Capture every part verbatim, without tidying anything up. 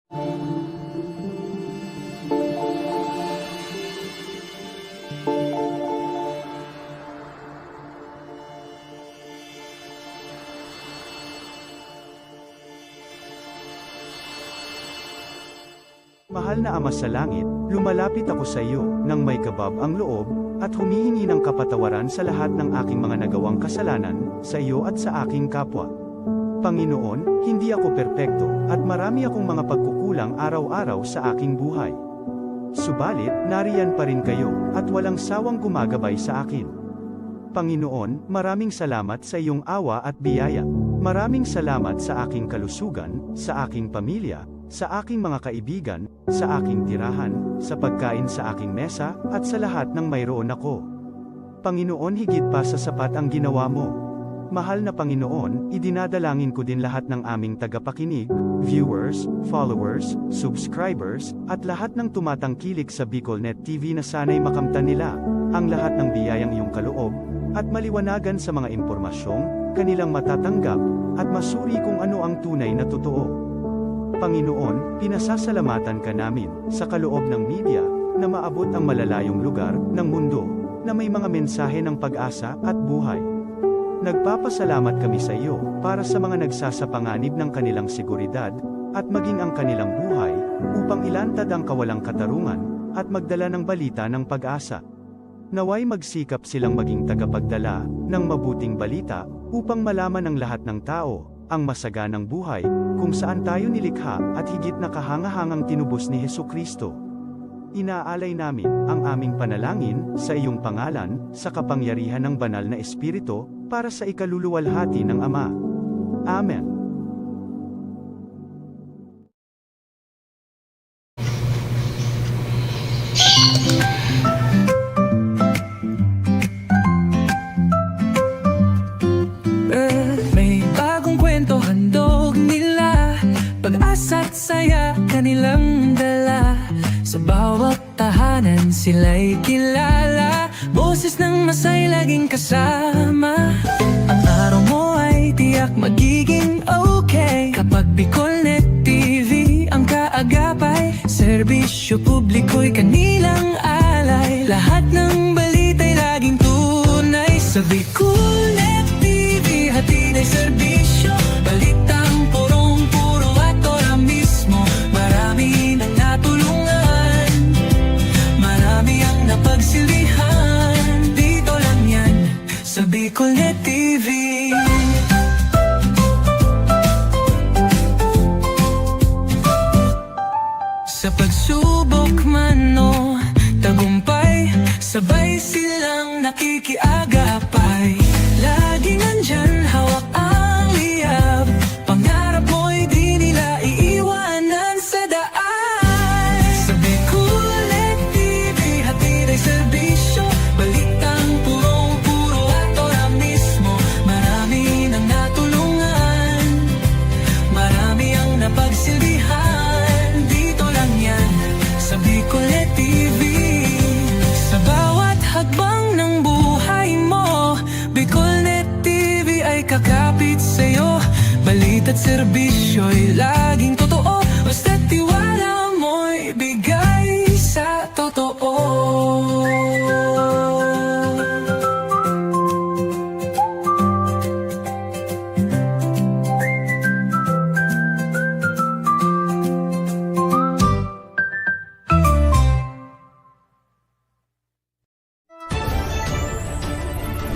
Mahal na Ama sa Langit, lumalapit ako sa iyo nang may kabab ang loob, at humihingi ng kapatawaran sa lahat ng aking mga nagawang kasalanan, sa iyo at sa aking kapwa. Panginoon, hindi ako perpekto, at marami akong mga pagkukulang araw-araw sa aking buhay. Subalit, nariyan pa rin kayo, at walang sawang gumagabay sa akin. Panginoon, maraming salamat sa iyong awa at biyaya. Maraming salamat sa aking kalusugan, sa aking pamilya, sa aking mga kaibigan, sa aking tirahan, sa pagkain sa aking mesa, at sa lahat ng mayroon ako. Panginoon, higit pa sa sapat ang ginawa mo. Mahal na Panginoon, idinadalangin ko din lahat ng aming tagapakinig, viewers, followers, subscribers, at lahat ng tumatangkilik sa BicolNet T V na sana'y makamtan nila ang lahat ng biyayang iyong kaloob at maliwanagan sa mga impormasyong kanilang matatanggap at masuri kung ano ang tunay na totoo. Panginoon, pinasasalamatan ka namin sa kaloob ng media na maabot ang malalayong lugar ng mundo na may mga mensahe ng pag-asa at buhay. Nagpapasalamat kami sa iyo para sa mga nagsasapanganib ng kanilang seguridad at maging ang kanilang buhay upang ilantad ang kawalang katarungan at magdala ng balita ng pag-asa. Naway magsikap silang maging tagapagdala ng mabuting balita upang malaman ng lahat ng tao ang masaganang buhay kung saan tayo nilikha at higit na kahangahangang tinubos ni Jesu-Cristo. Inaalay namin ang aming panalangin sa iyong pangalan, sa kapangyarihan ng Banal na Espiritu, para sa ikaluluwalhati ng Ama. Amen. Eh, may bagong kwento handog nila, pag-asa't saya kanilang dala. Sa bawat tahanan sila'y kilala, boses ng masay laging kasama. Ang araw mo ay tiyak magiging okay kapag BicolNet T V ang kaagapay. Serbisyo publiko'y kanilang alay, lahat ng balita'y laging tunay. Sa BicolNet T V, hatid ay serbisyo, balitang purong-puro at ora mismo. Marami nang natulungan, marami ang napagsilbihan. Dito lang yan, sa BicolNet T V. Sa pagsubok man o tagumpay, sabay silang nakikiagapay. Laging nandyan, hawak ang liyab, pangarap mo'y di nila iiwanan sa daan. Sa BicolNet T V, hatid ay serbisyo, balitang purong-puro at ora mismo. Marami nang natulungan, marami ang napagsilbihan. Dito lang yan, sa BicolNet T V. Sa bawat hakbang ng buhay mo, BicolNet T V ay kakapit sa'yo. Balita't serbisyo'y laging totoo, basta't tiwala mo'y bigay sa totoo.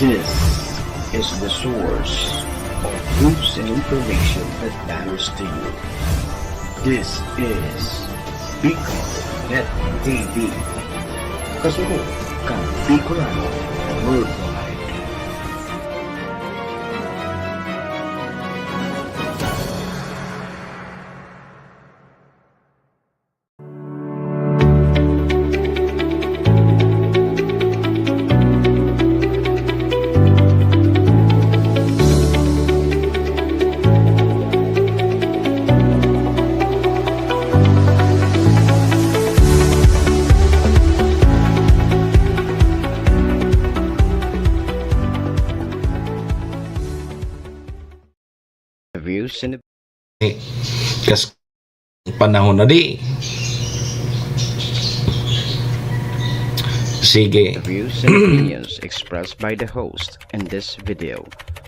This is the source of news and information that matters to you. This is Bicol Net T V. Kasunod kan Bicolano Worldwide. Views and kas- panahon na di. Sige. The views and opinions expressed by the host in this video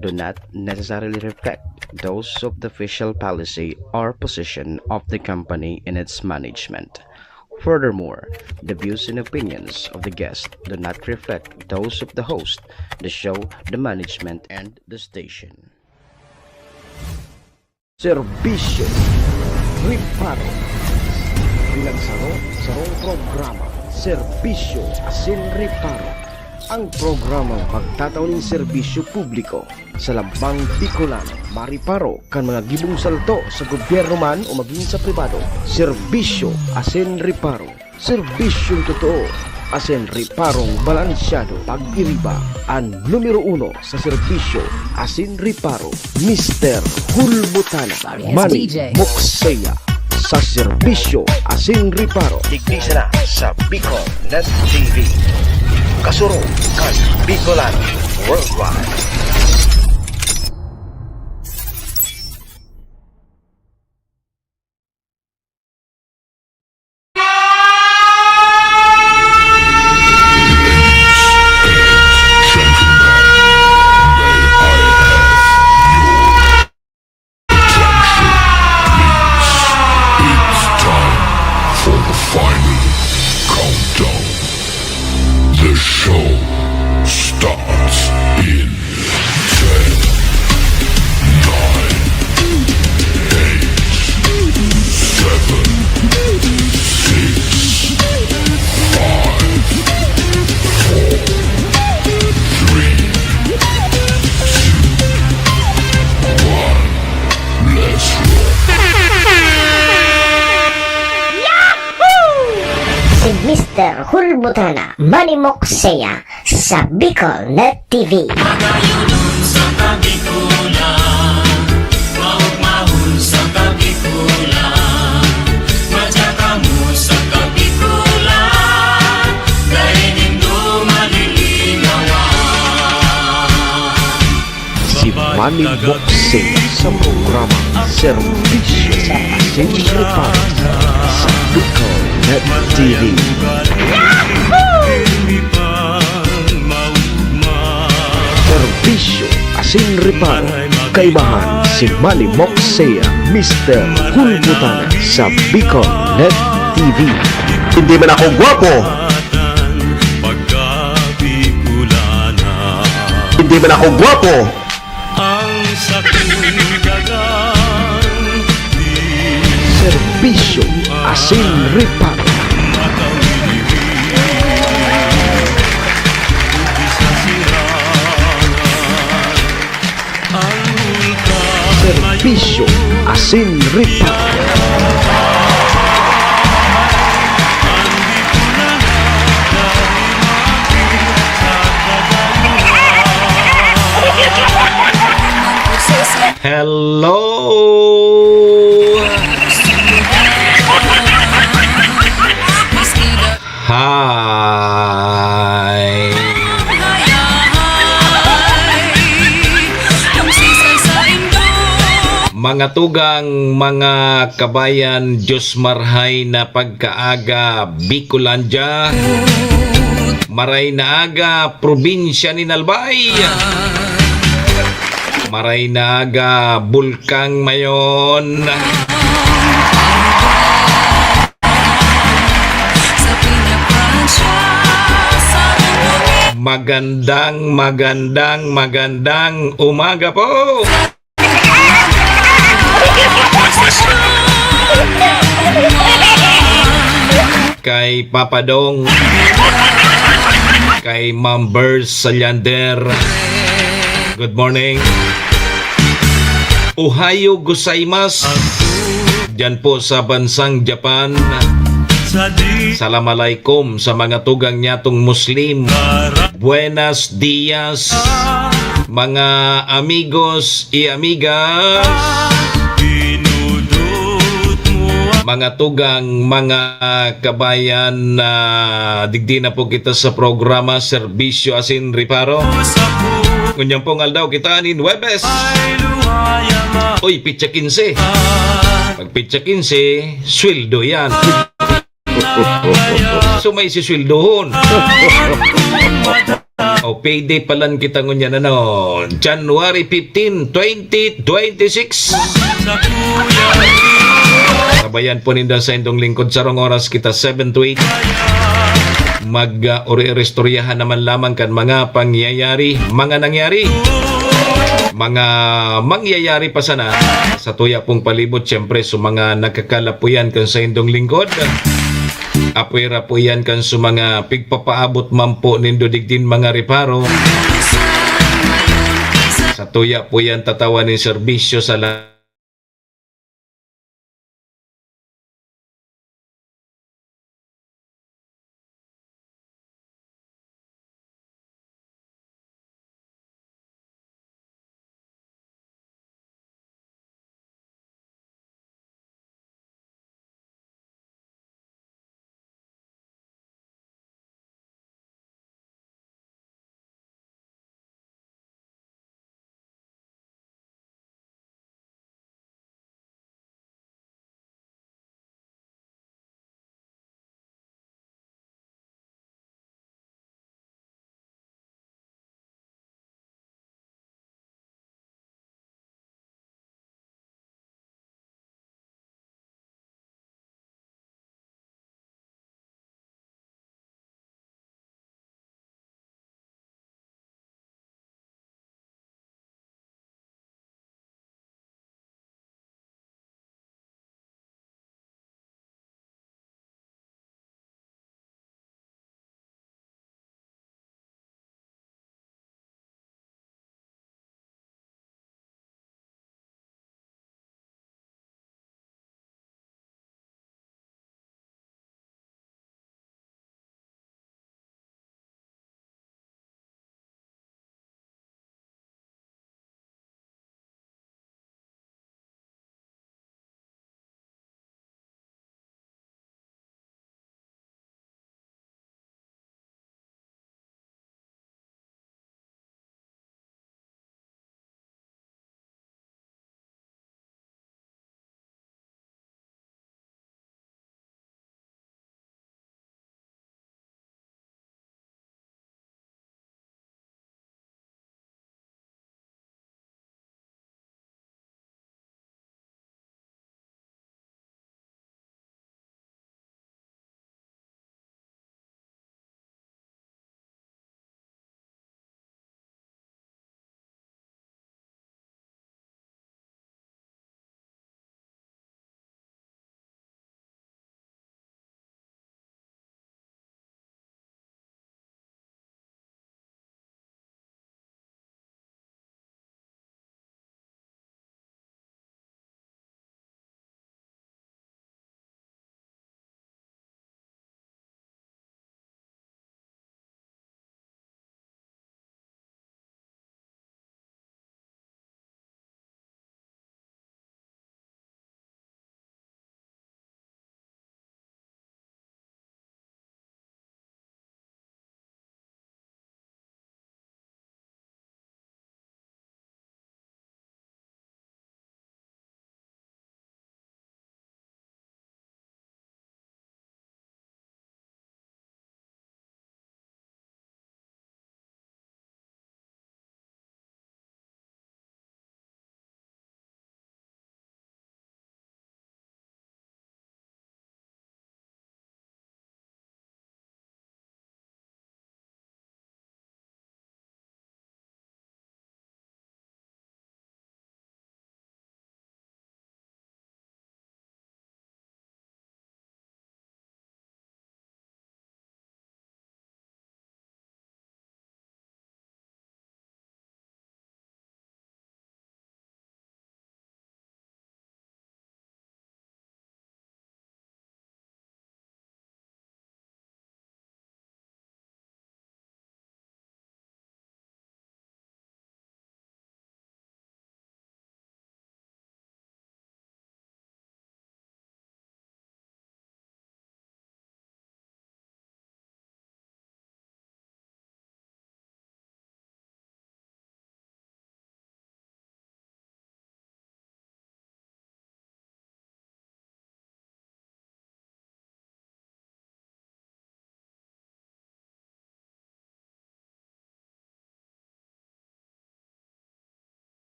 do not necessarily reflect those of the official policy or position of the company in its management. Furthermore, the views and opinions of the guest do not reflect those of the host, the show, the management, and the station. Serbisyo Reparo. Bilang saro, sarong programa, Serbisyo asin Reparo. Ang programang magtatao nin serbisyo publiko sa lambang Bicolano, mareparo kan mga gibong salto sa gobyerno man o magin sa pribado. Serbisyo asin Reparo. Serbisyong totoo asin reparong balansyado. Pag-iriba an numero uno sa serbisyo asin reparo, Mister Hulbutana, Manny Mokseya, sa serbisyo asin reparo. Digdi sana sa Bicol Net T V. Kasurog kan Bicolano Worldwide. It's time for the final countdown. The show starts in ten, nine, eight, seven, six, five, four, three, two, one. Let's roll. Si Mister Hulbutana, Manny Mokseya, sa Bicol Net T V. Magayunon sa Kabikulan, maugmahon sa Kabikulan, madya kamo sa Kabikulan, dai nindo malilinawan. Si Manny Mokseya sa programa Serbisyo asin Reparo sa Bicol Net T V. Serbisyo asin reparo, kaibahan si Manny Mokseya, Mister Hulbutana sa Bicol Net T V. Hindi man ako gwapo. Hindi man ako gwapo. Ang sakong dagang di Serbisyo asin reparo. Matawid sa sirangan. Ang ulkan Serbisyo asin reparo. Hello! Hi! Mga tugang, mga kabayan, Diyos marhay na pagkaaga, Bicolandia. Maray na aga, probinsya nin Albay. Maray na aga, Bulkang Mayon. Magandang, magandang, magandang umaga po! Kay Papa Dong, kay Ma'am Bers Salyander. Good morning. Ohayo gozaimasu. Diyan po sa bansang Japan. Salam alaikum sa mga tugang nyatong Muslim. Buenas dias, mga amigos y amigas. Mga tugang, mga kabayan, na digdi na po kita sa programa Serbisyo asin Reparo. Ngunyan pong aldaw kita nin Huwebes. Uy, pitsa kinse. Pag petsa quince, sweldo yan. So, may sisweldohon. O, payday pa lang kita ngunyan, ano, January fifteen, twenty twenty-six. Sabayan po ninda sa indong lingkod, sarong oras kita, seven to eight. Mag, ah, uri-, iristoryahan naman lamang kan mga pangyayari, mga nangyari, mga mangyayari pa sana sa tuya pong palibot, siyempre, sa mga nagkakalapuyan kan sa indong lingkod. Apwera po iyan kan sa mga pigpapaabot man po nindo digdin mga reparo. Sa tuya po iyan tatawan nin serbisyo sa la-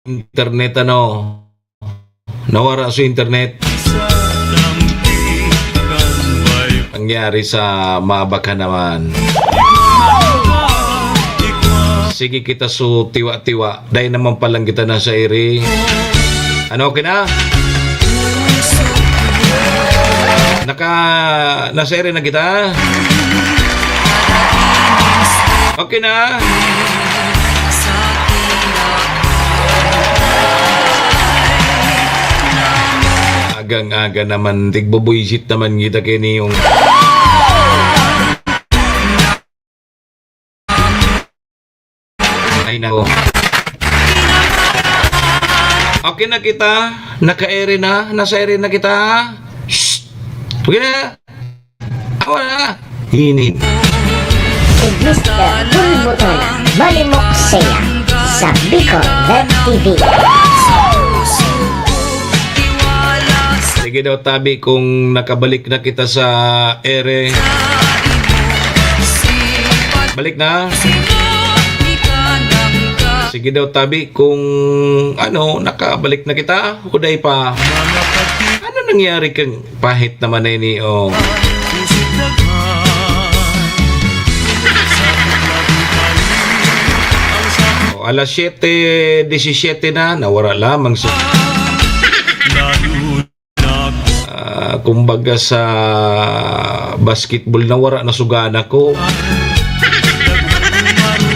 internet, ano? Nawara so internet. Nangyari sa Mabaka naman. Sige kita so tiwa-tiwa. Dai naman palang kita nasa iri. Ano, okay na? Naka, nasa iri na kita? Okay na? Agang-aga naman, tigbubuisit naman kita kini yung Ay, nako. Okay na kita. Naka-ere na. Nasa ere na kita. Shh! Okay na. Ako na. Hinin. Si Mister Bulbutona, Malimok Siya, sa Bicol Web T V. Sige daw, tabi, kung nakabalik na kita sa ere. Balik na. Sige daw, tabi, kung ano, nakabalik na kita, uday pa. Ano nangyari kang pahit naman na ini, oh? Oh, alas siyete disisiyete na, nawara lamang sa, ah, kumbaga sa basketball, nawara na sugana ko.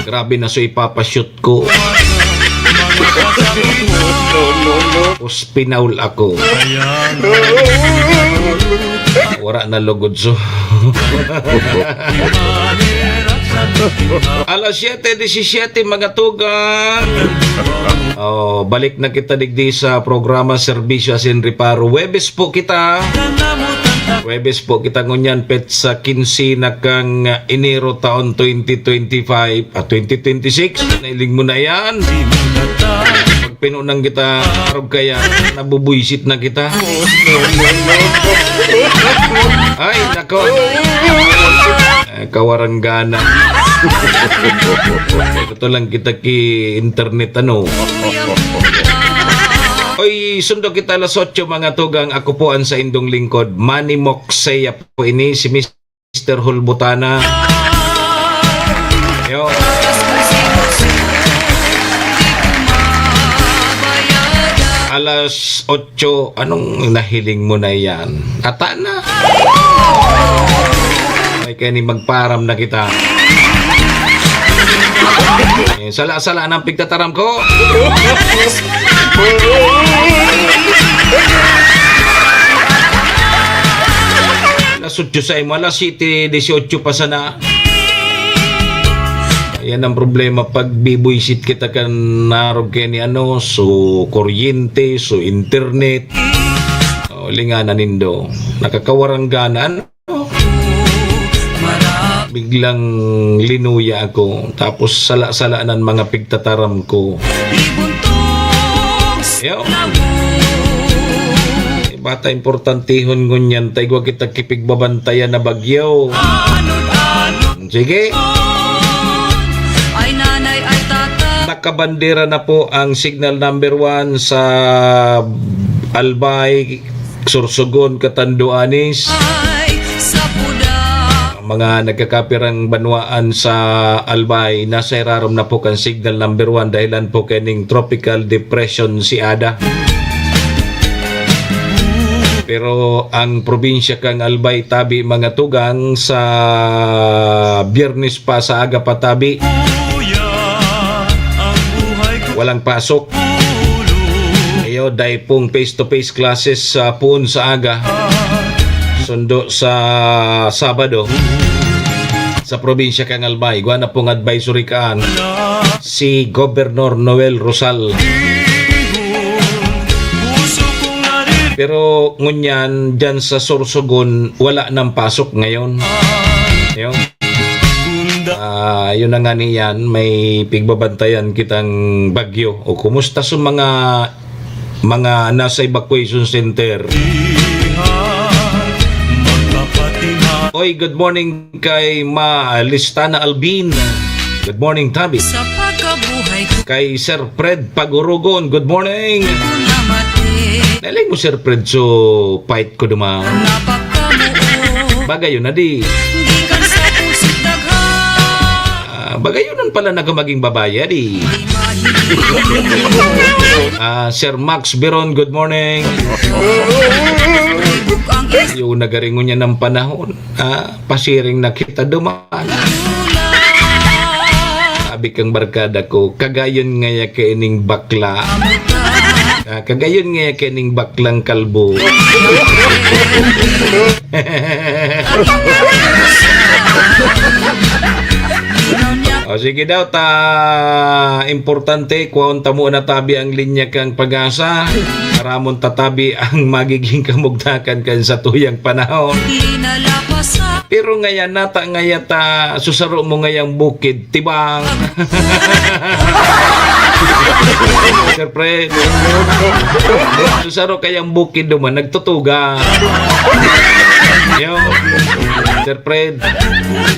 Grabe na so ipapashoot ko. Tapos pinaul ako. Wara na lugod so. Alas siyete disisiyete, mga tugang. Oh, balik na kita digdi sa programa Serbisyo Asin Reparo. Huwebes po kita. Huwebes po kita ngunyan, petsa kinse na kang Enero taon twenty twenty-five, ah, twenty twenty-six. Nailing mo na yan. Pag pinunang kita, arog kaya, nabubuisit na kita. Ay, nako. Eh, kawaranggana. Ito lang kita ki internet, ano. Oy, sundo kita alas otso, mga tugang. Ako po ang saindong lingkod, Manny Moksaya po ini, si Mister Hulbutana. Yo. Alas otso, anong nahiling mo na yan? Ata na. Ay, kaya ni magparam na kita. Eh, sala-sala ng pigtataram ko. Alas otso sa imo, alas siyete disiyotso pa sana. Yan ang problema pag bibuisit kita kan narog kay ni ano, so kuryente, so internet. O, linganan nindo. Nakakawarang gana, ano? Biglang linuya ako. Tapos sala-sala nan mga pigtataram ko. Yo. Bata importantihon ngunyan, ta igwa kita kipigbabantayan na bagyo. Sige. Nakabandera na po ang signal number one sa Albay, Sorsogon, Catanduanes. Mga nagkakapirang banwaan sa Albay, nasa irarom na po kan signal number one dahilan po kaning tropical depression si Ada. Pero ang probinsya kang Albay tabi, mga tugang, sa Biyernes pa sa aga pa tabi, walang pasok. Iyo, dai pong face-to-face classes sa puon sa aga. Sundo sa Sabado sa probinsya kang Albay, igwa na pong advisory kaan si Gobernador Noel Rosal. Pero ngunyan, dyan sa Sorsogon, wala nang pasok ngayon. Ayun. Ah, yun na nga niyan, may pigbabantayan kitang bagyo. O kumusta sa mga, mga nasa evacuation center? Oy, good morning kay Ma Listana Albin. Good morning, Tabi. Sa pagkabuhay Kay Sir Fred Pagurugon, good morning. Naling mo, Sir Fred, so fight ko duman. Bagay yun na di. Ah, bagay yun pala na maging babae, di. Ah, Sir Max Biron, good morning. Yung nagaringon niya ng panahon. Ah, pasiring na kita duman. Sabi kang barkada ko, kagayon ngaya kaining bakla. Ah, kagayon ngaya kaining baklang kalbo. O sige daw, ta importante, kuhaon ta mo na tabi ang linya kang Pag-asa. Ramon tatabi ang magiging kamugtakan kan satuyang panahon. Pero ngayan, nata ngaya ta, susaro mo ngayang bukid, tibang. Sir Fred. Susaro kayang bukid duman, nagtutuga. Yo. Sir Fred.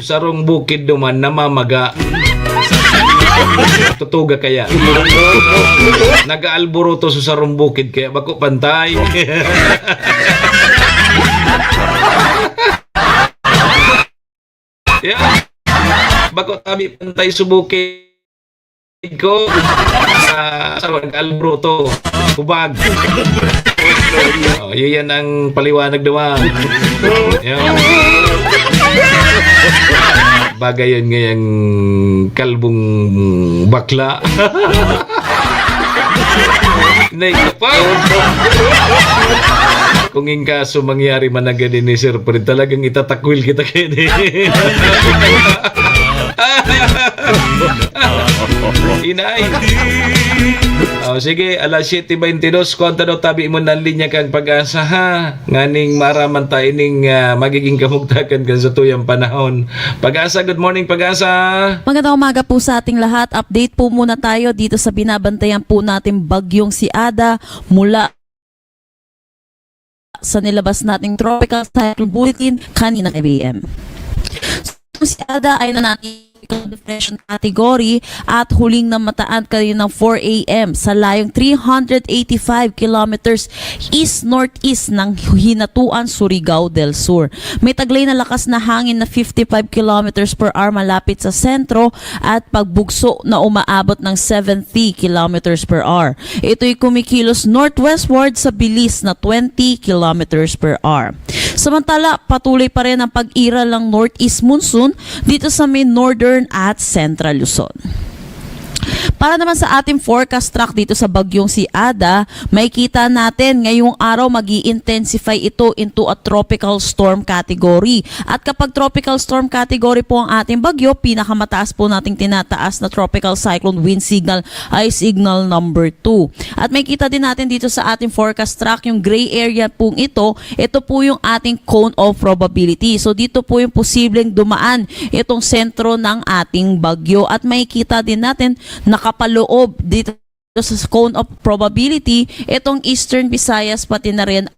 Susarong bukid duman, namamaga. Tutuga kaya. Nag-aalburuto sa sarong bukid kaya bako pantay. Yeah. Bako tabi pantay sa bukid ko. Ah, sa nag-aalburuto. Hubag. Oh, yun yan ang paliwanag naman. Yan. Bagay yan ngayang kalbong bakla. Nay, pa! Kung in kaso mangyari man na ganyan ni Sir Fred, talagang itatakwil kita kayo ni. Inay. Oh, sige, alas siyete beintidos, kuwanta daw tabi mo ng linya kang Pag-asa, ha? Nganing maaraman ta ining, ah, magiging kamugtakan kan sa tuyang panahon. Pag-asa, good morning, Pag-asa. Magandang umaga po sa ating lahat. Update po muna tayo dito sa binabantayan po natin bagyong si Ada mula sa nilabas nating Tropical Cyclone Bulletin kanina five A M. Si Ada ay nanatili sa depression category at huling namataan kaninang four A M sa layong three hundred eighty-five kilometers east-northeast ng Hinatuan, Surigao del Sur. May taglay na lakas na hangin na fifty-five kilometers per hour malapit sa sentro at pagbugso na umaabot ng seventy kilometers per hour. Ito'y kumikilos northwestward sa bilis na twenty kilometers per hour. Samantala, patuloy pa rin ang pag-iral ng northeast monsoon dito sa may northern at central Luzon. Para naman sa ating forecast track dito sa bagyong si Ada, makikita natin ngayong araw mag-i-intensify ito into a tropical storm category. At kapag tropical storm category po ang ating bagyo, pinakamataas po nating tinataas na tropical cyclone wind signal ay signal number two. At makikita din natin dito sa ating forecast track, yung gray area pong ito, ito po yung ating cone of probability. So dito po yung posibleng dumaan itong sentro ng ating bagyo. At makikita din natin, nakapaloob dito sa cone of probability itong Eastern Visayas, pati na rin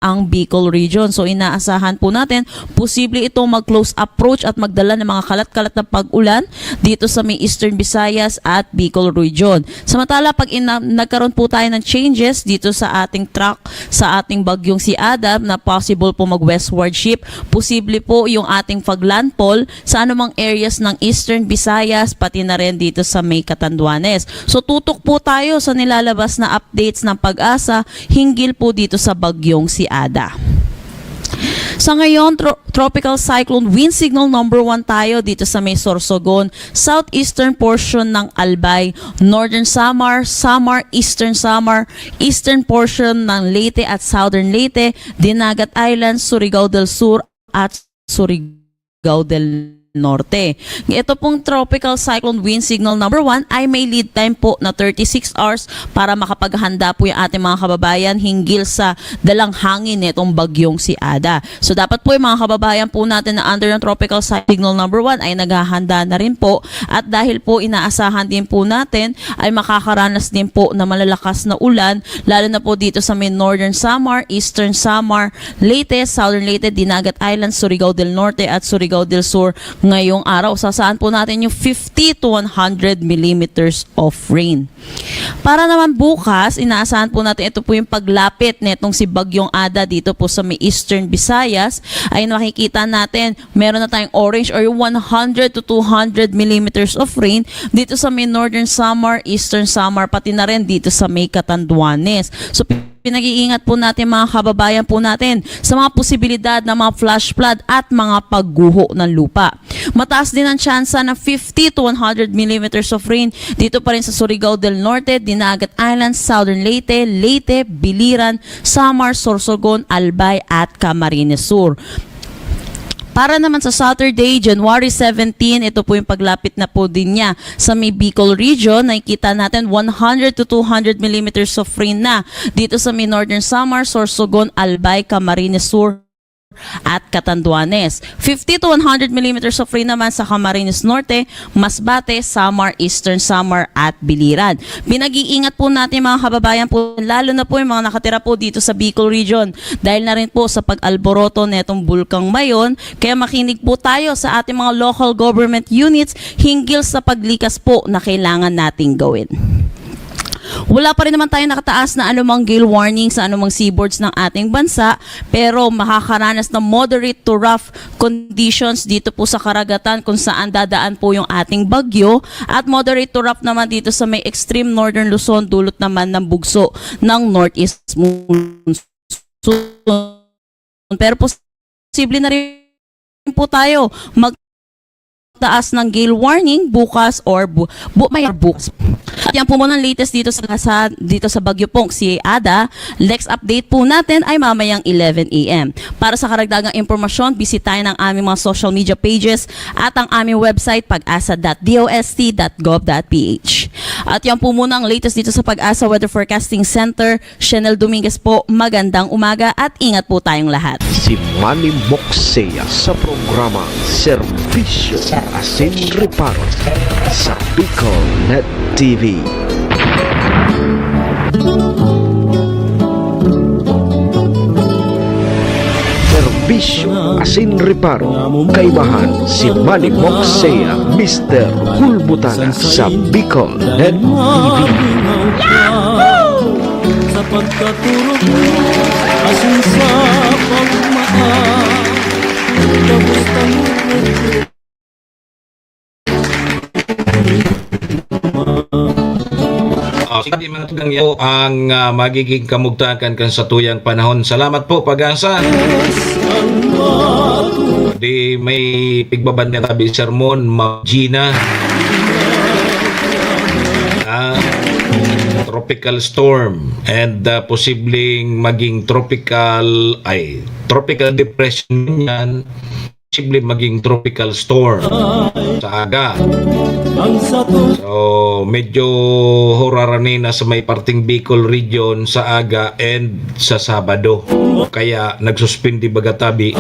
ang Bicol Region. So inaasahan po natin, posible itong mag-close approach at magdala ng mga kalat-kalat na pag-ulan dito sa may Eastern Visayas at Bicol Region. Samantala, pag ina- nagkaroon po tayo ng changes dito sa ating track, sa ating bagyong si Ada, na possible po mag-westward shift, posible po yung ating pag-landfall sa anumang areas ng Eastern Visayas, pati na rin dito sa may Catanduanes. So tutok po tayo sa nilalabas na updates ng Pag-asa hinggil po dito sa bagyong si Ada. Sa ngayon, tro- Tropical Cyclone Wind Signal number one tayo dito sa may Sorsogon, southeastern portion ng Albay, Northern Samar, Samar, Eastern Samar, eastern portion ng Leyte at Southern Leyte, Dinagat Island, Surigao del Sur at Surigao del Norte. Ito pong Tropical Cyclone Wind Signal number one ay may lead time po na thirty-six hours para makapaghanda po yung ating mga kababayan hinggil sa dalang hangin nitong bagyong si Ada. So dapat po yung mga kababayan po natin na under ng Tropical Signal number one ay naghahanda na rin po. At dahil po inaasahan din po natin ay makakaranas din po na malalakas na ulan, lalo na po dito sa may Northern Samar, Eastern Samar, Leyte, Southern Leyte, Dinagat Island, Surigao del Norte at Surigao del Sur ngayong araw, sasaan po natin yung fifty to one hundred millimeters of rain. Para naman bukas, inaasahan po natin ito po yung paglapit netong si Bagyong Ada dito po sa may Eastern Visayas. Ay, makikita natin, meron na tayong orange or yung one hundred to two hundred millimeters of rain dito sa may Northern Samar, Eastern Samar, pati na rin dito sa may Catanduanes. So, pinag-iingat po natin, mga kababayan po natin, sa mga posibilidad ng mga flash flood at mga pagguho ng lupa. Mataas din ang tsansa ng fifty to one hundred millimeters of rain dito pa rin sa Surigao del Norte, Dinagat Island, Southern Leyte, Leyte, Biliran, Samar, Sorsogon, Albay at Camarines Sur. Para naman sa Saturday, January seventeen, ito po yung paglapit na po din niya sa may Bicol region. Nakikita natin one hundred to two hundred millimeters of rain na dito sa may Northern Samar, Sorsogon, Albay, Camarines Sur at Catanduanes. Fifty to one hundred millimeters of rain naman sa Camarines Norte, Masbate, Samar, Eastern Samar at Biliran. Pinag-iingat po natin, mga kababayan po, lalo na po yung mga nakatira po dito sa Bicol region dahil na rin po sa pag-alboroto netong Bulkang Mayon. Kaya makinig po tayo sa ating mga local government units hinggil sa paglikas po na kailangan nating gawin. Wala pa rin naman tayo nakataas na anumang gale warning sa anumang seaboards ng ating bansa, pero makakaranas ng moderate to rough conditions dito po sa karagatan kung saan dadaan po yung ating bagyo, at moderate to rough naman dito sa may extreme northern Luzon, dulot naman ng bugso ng northeast monsoon. Pero posible na rin po tayo magtaas ng gale warning bukas or bu-, bu-, may bukas. At yan po muna ang latest dito sa, sa, dito sa Bagyo Pong si Ada. Next update po natin ay mamayang eleven a m. Para sa karagdagang impormasyon, bisitahin ang aming mga social media pages at ang aming website, pagasa dot D O S T dot gov dot P H. At yan po muna ang latest dito sa Pag-asa Weather Forecasting Center. Shenel Dominguez po, magandang umaga at ingat po tayong lahat. Si Manny Moxea sa programa Serbisyo Asin Reparo sa Bicol Net T V. Serbisyo Asin Reparo, kaibahan si Manny Moxea, Mister Hulbutana sa Bicol Net T V. Sa pagkaturog mo, asin sa pagmata, gabos tang Oh, sige, mga tugang, yan po ang ah, magiging kamugtakan kan satuyang panahon. Salamat po, Pag-asa. Di may pigbaban na tabi sermon, Ma'am Gina. Ah, tropical storm and ah, posibleng maging tropical, ay, tropical depression yan. Posible maging tropical storm sa aga. So, medyo hurarani na sa may parting Bicol region sa aga and sa Sabado. Kaya nagsuspindi baga tabi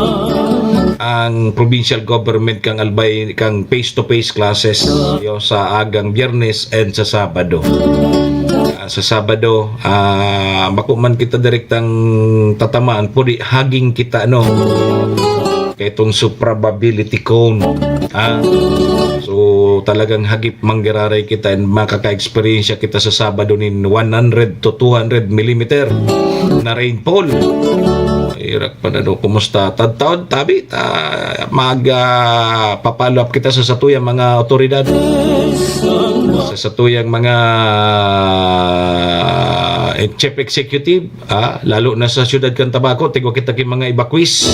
ang provincial government kang Albay, kang face-to-face classes yo sa agang Biyernes and sa Sabado. Ah, sa Sabado, ah, bako man kita direktang tatamaan, pwede haging kita, no? Kaitong suprabability cone. Ah, so, talagang hagip manggiraray kita and makaka-eksperyensya kita sa Sabado nin one hundred to two hundred millimeter na rainfall. Irak pa na do, kumusta? Tadtaon, tabi, ta, mag, ah, papalo up kita sa satuyang mga otoridad, sa satuyang mga eh, chief executive, ah, lalo na sa siyudad kan Tabaco, tigwa kita ki mga evacuees.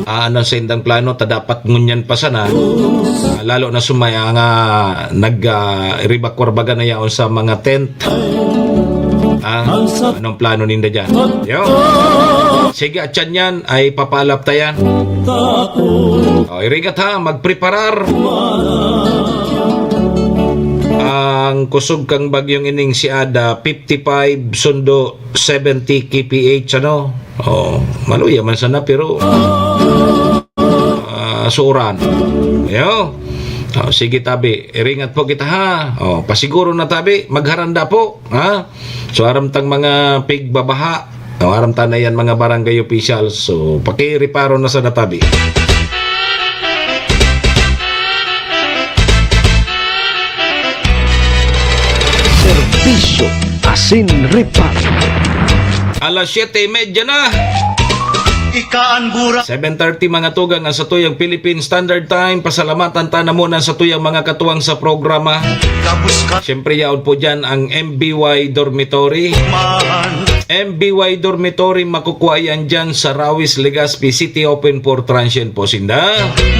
Ah, ano sa indang plano, ta dapat ngunyan pa sana, ah, lalo na sumaya nga nag, ah, evacuar baga na yaon sa mga tent. Ah, anong plano ninda dyan? Yo. Sige, at yan yan, ay papalap ta yan. O, irigat ha, magpreparar. Ang kusog kang bagyong ining si Ada, fifty-five sundo seventy K P H, ano? Oh, maluya man sana, pero ah, suuran. Yo. Oh, sige, tabi. Iringat po kita, ha. Oh, pasiguro na, tabi. Magharanda po, ha? So, aram tang mga pigbabaha. Oh, aram ta na yan, mga barangay officials. So, pakireparo na sa natabi. Serbisyo asin reparo. Alas siyete y media na. Ika an burak. Seven thirty, mga tugang, ang satuyang Philippine Standard Time. Pasalamatan ta na muna sa tuyang mga katuwang sa programa. Kabus ka Siyempre, yaon po dyan ang M B Y Dormitory. man. M B Y Dormitory, makukuha yan dyan sa Rawis, Legazpi City, open for transient po sinda.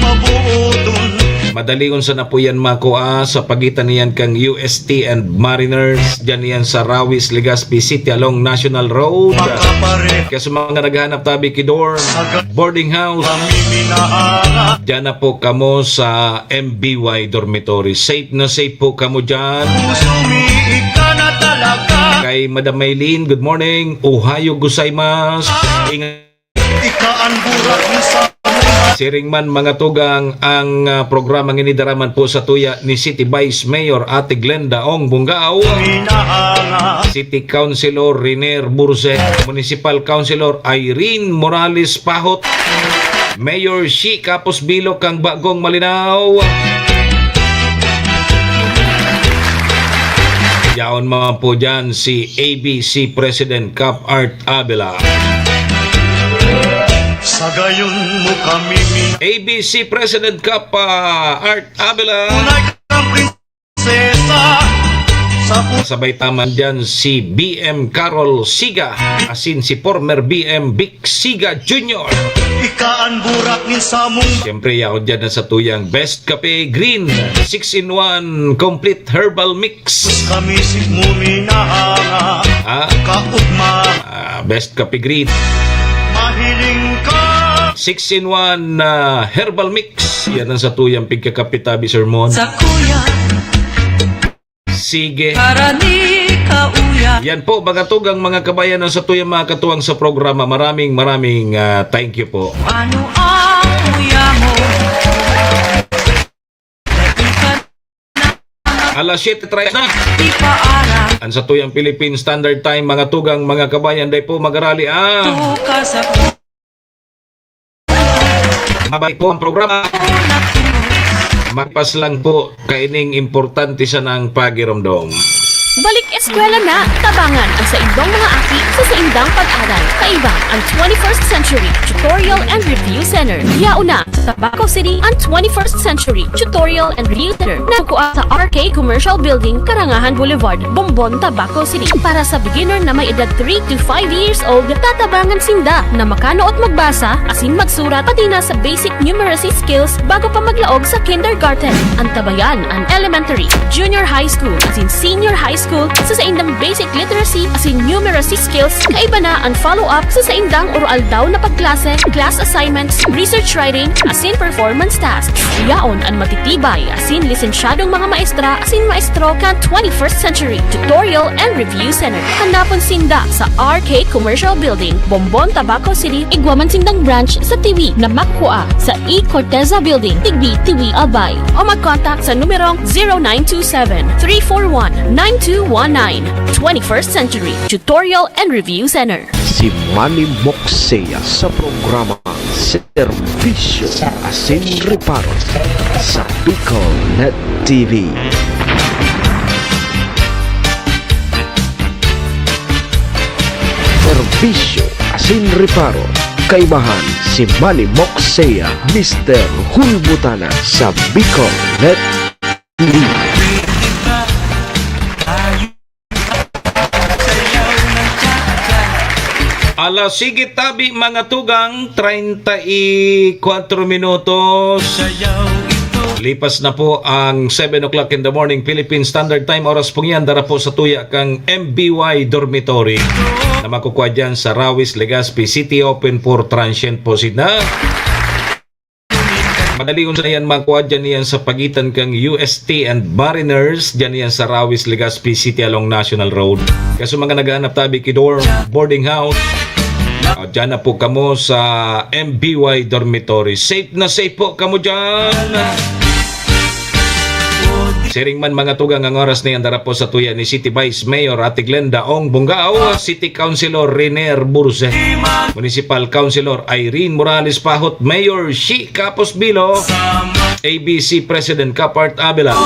Mabuo dun. Madalion sana po yan makua sa pagitan niyan kang U S T and Mariners. Dyan yan sa Rawis, Legazpi City along National Road. Makapare. Kaya sa mga naghahanap tabi ki dorm, boarding house, Kami minahanga. Dyan na po kamo sa M B Y Dormitory. Safe na safe po kamo dyan. Puso mi, ika na talaga. Kay Madam Maylene, good morning. Ohayo gozaimasu. Ingat. Ika an burak ni sa Siring man, mga tugang, ang, ah, programang ini dara man po sa tuya ni City Vice Mayor Ate Glenda Ong Bungao, minahanga. City Councilor Riner Burse, Municipal Councilor Irene Morales Pahot, Mayor Shi Kapos Bilo kang Bagong Malinao. Yaon man po dyan si A B C President Kap Art Abela. Sa gayon mo kami min- A B C President Kap, ah, Art Abela. Tunay kang prinsesa sa pu- Sabay ta man dyan si B M Carol Siga, asin si former B M Vic Siga Junior. Ika an burak nin samong Siyempre, yaon dyan na sa tuyang Best Cafe Green, six-in-one complete herbal mix. Kami si mo minahanga. Ah, Kaugma. Ah, Best Cafe Green. Mahiling ka. Six-in-one, ah, herbal mix. Yan ang sa tuyang pigkakapitabi sermon. Sa kuya. Sige. Karani ka uya. Yan po, mga tugang, mga kabayan, ang sa tuyang mga katuwang sa programa. Maraming, maraming, ah, thank you po. Ano ang uya mo? Alas siyete treinta na. Di pa aram. Ang sa tuyang Philippine Standard Time, mga tugang, mga kabayan, dai po magarali, ah. Tuka sa Mabay po ang programa. Magpas lang po, kaining importante sanang pagiromdom. Balik eskwela na, tabangan ang saindong mga aki sa saindang pag-aral. Kaiba ang twenty-first Century Tutorial and Review Center. Yaon na sa Tabaco City ang twenty-first Century Tutorial and Review Center na kukua sa R K Commercial Building, Karangahan Boulevard, Bombon, Tabaco City. Para sa beginner na may edad three to five years old, tatabangan sinda na makanuot magbasa asin magsurat, pati na sa basic numeracy skills bago pa maglaog sa kindergarten. Antabayan an elementary, junior high school, asin senior high school sa saindang basic literacy asin numeracy skills. Kaiba na an follow-up sa saindang oro-aldaw na pagklase, class assignments, research writing, asin performance tasks. Yaon an matitibay asin lisensyadong mga maestra asin maestro kan twenty-first Century Tutorial and Review Center. Hanapon sinda sa R K Commercial Building, Bombon, Tabaco City, igwa man sindang branch sa Tiwi na makukua sa E Corteza Building, Tigbi, Tiwi, Albay. O mag-contact sa numerong zero nine two seven, three four one, nine two one nine. Twenty-first Century Tutorial and Review Center. Si Manny Moksea sa programa Serbisyo asin Reparo sa Bicol Net T V. Serbisyo asin Reparo, kaibahan si Manny Moksea, Mister Hulbutana sa Bicol Net T V. Alas sige tabi, mga tugang, treinta y cuatro minutos. Lipas na po ang seven o'clock in the morning, Philippine Standard Time. Oras pong yan, dara po sa tuya kang M B Y Dormitory na makukuha dyan sa Rawis, Legazpi City. Open for transient po sila. Madali unsa yan, makuha dyan yan sa pagitan kang U S T and Mariners, dyan yan sa Rawis, Legazpi City along National Road. Kaso mga naghahanap tabi ki dorm, boarding house, ah, dyan na po kamo sa M B Y Dormitory. Safe na safe po kamo dyan. Siring man, mga tugang, ang oras na yan, dara po sa tuya ni City Vice Mayor Ate Glenda Ong Bungao, City Councilor Riner Burse, Municipal Councilor Irene Morales Pahot, Mayor Shi Kapos Bilo, A B C President Kapart Abela.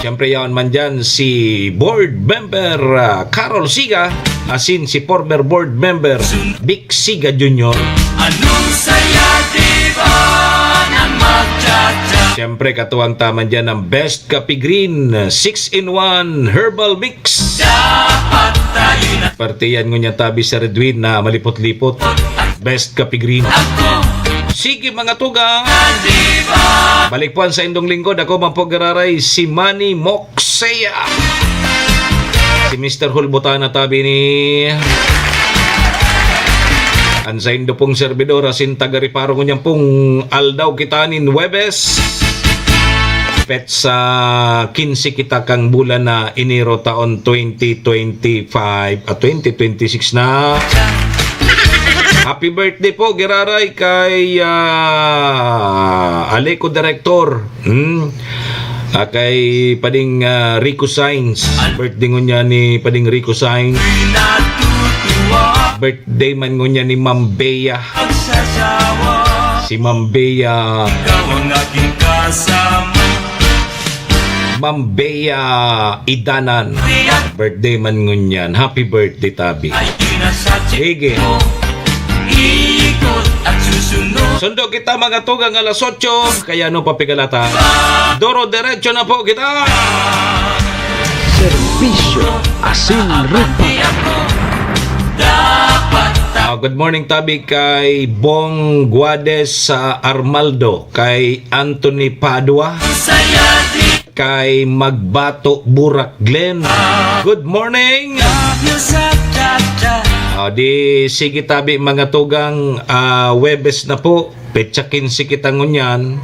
Siyempre, yaon man dyan si board member, ah, Carol Siga, asin si former board member Vic Siga Junior. Anong saya, di ba, ng magtsatsa? Siyempre, katuwang ta man dyan ang Best Kape Green, six-in-one Herbal Mix. Dapat tayo na. Parte yan ngunyan tabi sa Redwin na malipot-lipot. Best Kape Green. Ako. Sige, mga tugang. Balik po ang saindong lingkod. Ako man po giraray, si Manny Moksea. Si Mister Hulbutana tabi ni ang saindo pong servidor, asin taga-Reparo ngunyan pong aldaw kita nin Huwebes. Petsa quince kita kang bulan na Enero taon twenty twenty-five at twenty twenty-six na. Happy birthday po, giraray, kay, ah, Aleco Director. Hmm? Ah, kay Pading, ah, Rico Sainz. Birthday ngunyan ni Pading Rico Sainz. Birthday man ngunyan ni Ma'am Bea. Si Ma'am Bea. Ikaw ang aking kasama. Ma'am Bea Idanan. Birthday man ngunyan. Happy birthday, tabi. Sige. Sundo kita, mga tugang, alas otso. Kaya ano pa pigalata? Doro, diretso na po kita. Serbisyo asin rupa. Ah, good morning, tabi, kay Bong Guades sa Armaldo, kay Anthony Padua, kay Magbato Burak Glenn. Good morning. Ah, di sige, tabi, mga tugang, ah, Huwebes na po, petsa quince kita ngunyan.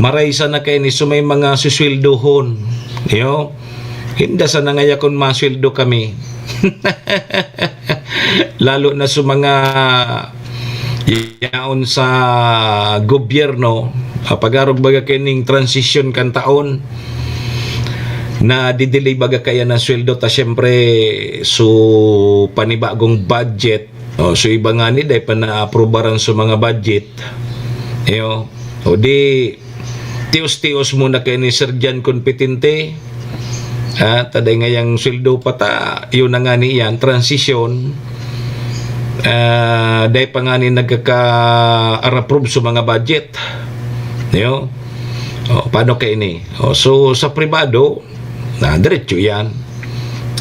Maray sana kaini, so may mga susweldohon. Yo, hinda sana ngaya kun masweldo kami. Lalo na sa mga yaon sa gobyerno, ah, pag-arog baga kining transition kan taon, na didelay baga kaya ng sweldo ta, siyempre, so panibagong budget, o, so iba nga ni, dai pa naaprubaran sa mga budget. Iyo, o di, tios-tios muna kay ni Sir Jan Competente. Ah, taday ngayang sweldo pa ta, yun na nga ni yan, transition. Ah, dai pa nga ni nagkaka-approve sa mga budget. Yo? O, paano kay ini? O, so, sa pribado, na diretso yan.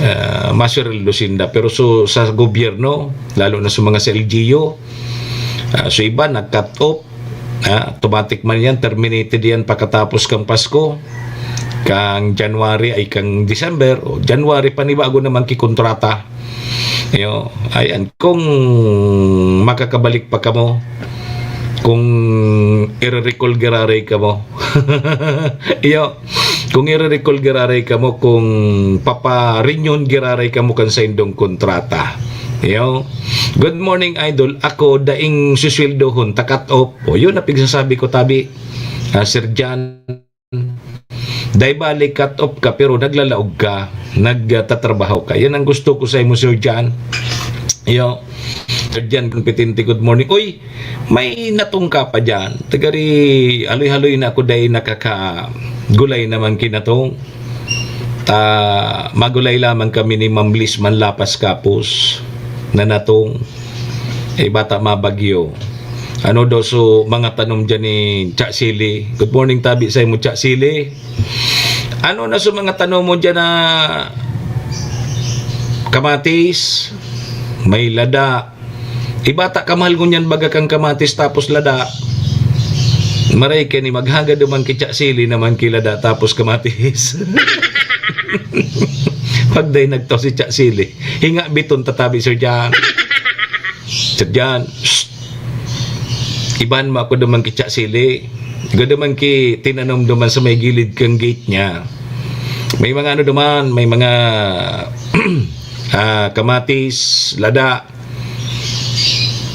Ah, masweldo sinda. Pero so, sa gobyerno, lalo na sa mga sa L G U, ah, so iba, nag-cut off. Ah, automatic man yan, terminated yan pagkatapos kang Pasko. Kang January ay kang December, o January, panibago naman ki kontrata. Yo, ayan, kung makakabalik pa kamo, kung ire-recall giraray kamo. Iyo, kung ire-recall giraray kamo, kung papa-renew giraray kamo kan saindong kontrata. Iyo. Good morning, idol. Ako, daing susweldohon, ta-cut off. O, yun ang pigsasabi ko, tabi. Ah, Sir Jan, dai bali cut off ka, pero naglalaog ka, nagtatrabaho ka. Yan ang gusto ko sa imo, Sir Jan. Iyo. Sir Jan Competente, good morning. Uy, may natong ka pa dyan. Tagari, haloy-haloy na ako, dai nakakagulay naman kinatong. Ta, magulay lamang kami ni Ma'am Liz Manlapas Kapos na natong, eh, bata mabagyo. Ano daw so mga tanom dyan ni Cha Sili? Good morning, tabi sa imo, Cha Sili. Ano na so mga tanom mo dyan na kamatis? May lada. Iba ta kamahal ngunyan baga kang kamatis tapos lada. Maray kani maghagad duman ki Cha Sili naman ki lada tapos kamatis. Pagday nagtaw si Cha Sili. Hinga biton tatabi, Sir Jan. Sir Jan, shh. Iban mo ako duman ki Cha Sili. Igo duman ki tinanom duman sa may gilid kang gate niya. May mga ano duman, may mga, ah, kamatis, lada.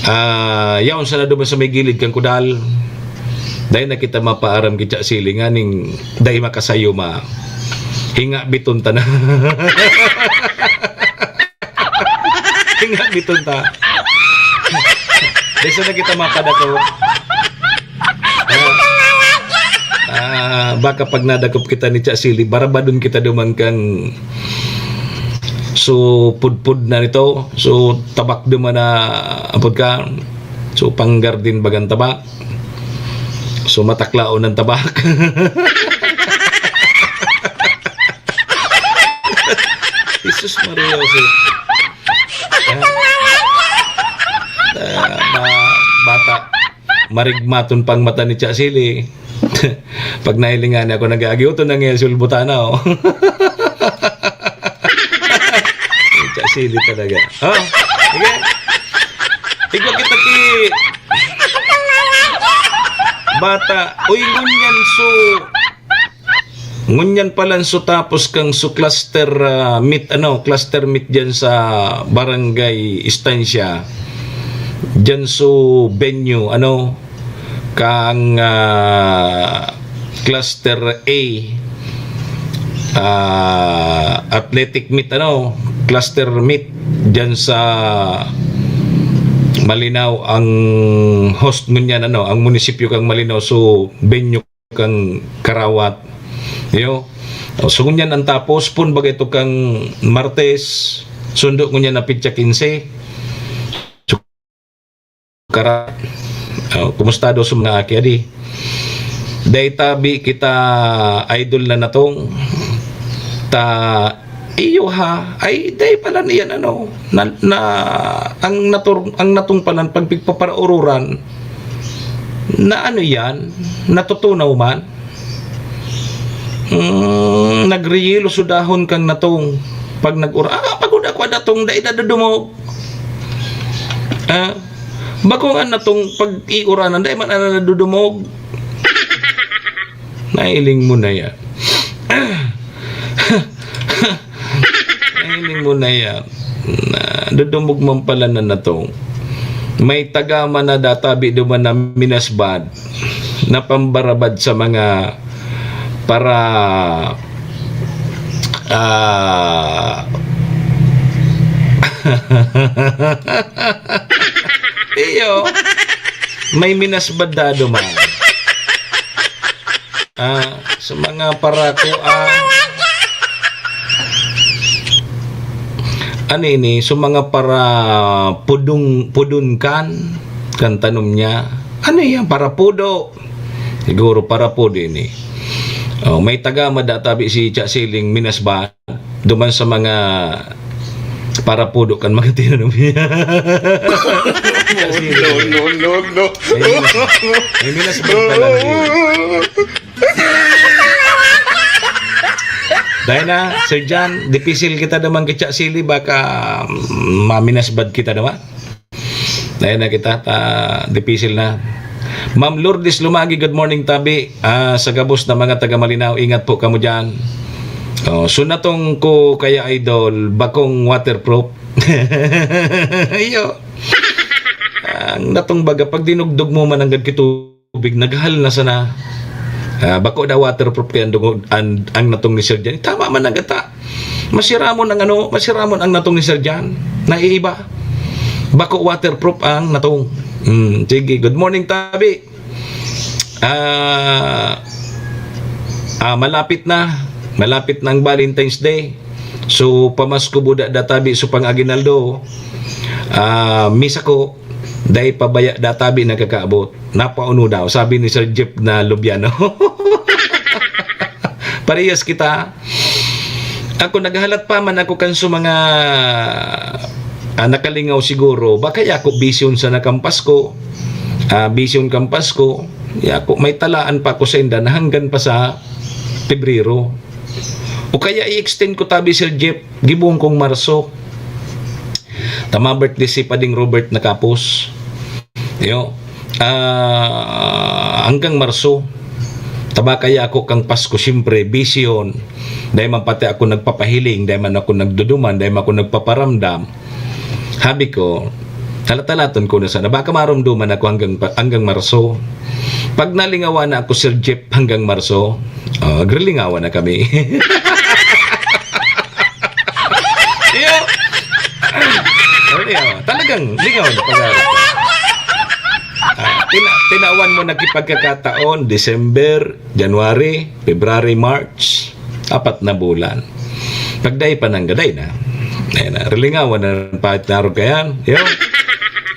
Ah, yaon sana duman sa may gilid kang kudal. Dai na kita mapaaram ki Cha Sili nganing dai makasayuma. Hinga biton ta na. Hinga biton ta. Dai sana kita mapadato. Ah. Ah, baka pag nadakop kita ni Cha Sili, barabadon kita duman kan, so, pudpud na nito. So, tabak duman na, apod ka. So, pang-garden bagang tabak. So, mataklaon ang tabak. Jesus Maria, Jose. Ah, ah, ma-, bata. Marigmaton pang mata ni Cha Sili. Pag nahilingan niya ako nag-aagi, "Oto na nga, sulbutan na, oh." Cha Sili talaga. Oh, sige. Igwa kita ki bata. Uy, ngunyan so, ngunyan palan so tapos kang so cluster, ah, meet, ano, cluster meet dyan sa Barangay Estancia. Dyan so venue, ano, kang, ah, cluster A, ah, athletic meet, ano, cluster meet dyan sa Malinao ang host ngunyan, ano, ang munisipyo kang Malinao, so venue kang Karawat. Yo. So, ngunyan ang tapos pon bagay to kang Martes, sundo ngunyan na petsa quince. So, Karawat. Oh, kumusta daw sa mga aki adi? Dai tabi kita idol na natong ta iyo ha. Ay, dai pala niyan ano. Na, na, ang natur-, ang natong palan pag pigpaparaururan na ano yan, natutunaw man. Mm, nagriyelo so dahon kang natong. Pag nag-ura-, ah, pag uda ko natong, dai na dudumog. Ah, bakong an natong pag-iuranan, dai man ana nadudumog. Nailing mo na yan. Nailing mo na yan. Na, dudumog man pala na natong. May taga man na databi duman na minasbad, na pambarabad sa mga para, ah, iyo, may minasbad na duman. Ah, sa mga parakuan. Ano ini? Sa mga para pudong, pudon kan, kan tanom niya. Ano yan? Para pudo. Siguro para pudo ini. Oh, may taga madatabi si Cha Siling Minasban. Duman sa mga parapudo kan mga tinanom niya. No, no, no, no. May minas-, may minasbad pala, eh. Dahil na, Sir John, dipisil kita naman kitsa sili, baka, mm, maminasbad kita naman. Dai na kita, ta, dipisil na. Ma'am Lourdes Lumagi, good morning, tabi. Ah, sa gabos na mga taga Malinao, ingat po kamo diyan. Oh, so natong ko kaya, idol, bakong waterproof. Iyo. Ang natong baga, pag dinugdog mo man ang gadkito, tubig, naghal na sana. Ah, bako daw waterproof kaya ang dungog, ang, ang natong ni Sir Jan. Tama man ang gata. Masiramon ang ano, masiramon ang natong ni Sir Jan. Naiiba. Bako waterproof ang natong. Hmm, sige. Good morning, tabi. Ah, ah, malapit na. Malapit na ang Valentine's Day. So, pamasko buda da tabi, so pang aguinaldo. Ah, misa ko, dai pa baya da tabi nakakaabot. Napauno daw, sabi ni Sir Jeff na Lubiano. Parehas kita. Ako, naghalat pa man ako kan sa mga, ah, nakalingaw siguro. Baka ya ako bisyon sa nakampas ko. Ah, bisyon kampas ko. Ya ako, may talaan pa ako sa inda na hanggan pa sa Pebrero. O kaya i-extend ko tabi, Sir Jeff, gibohon kong Marso. Tama, birthday si Pading Robert nakapos. Yo. Ah, hanggang Marso. Tama kaya ako kang Pasko, siyempre, bisyon. Dahil man pati ako nagpapahiling, dahil man ako nagduduman, dahil man ako nagpaparamdam. Habi ko, halat-halaton ko na sana. Baka marumduman ako hanggang pa, hanggang Marso. Pag nalingawan na ako, Sir Jeff, hanggang Marso, oh, agrilingawan na kami. Iyo. Ano niya? Talagang lingaw na pag-aaral ko. Ah, tina-, tinawan mo nakipagkakataon, December, January, February, March, apat na bulan. Pagdai pa nang gaday na. Ayan na, rilingawan na pahit na arog kayan. Yo.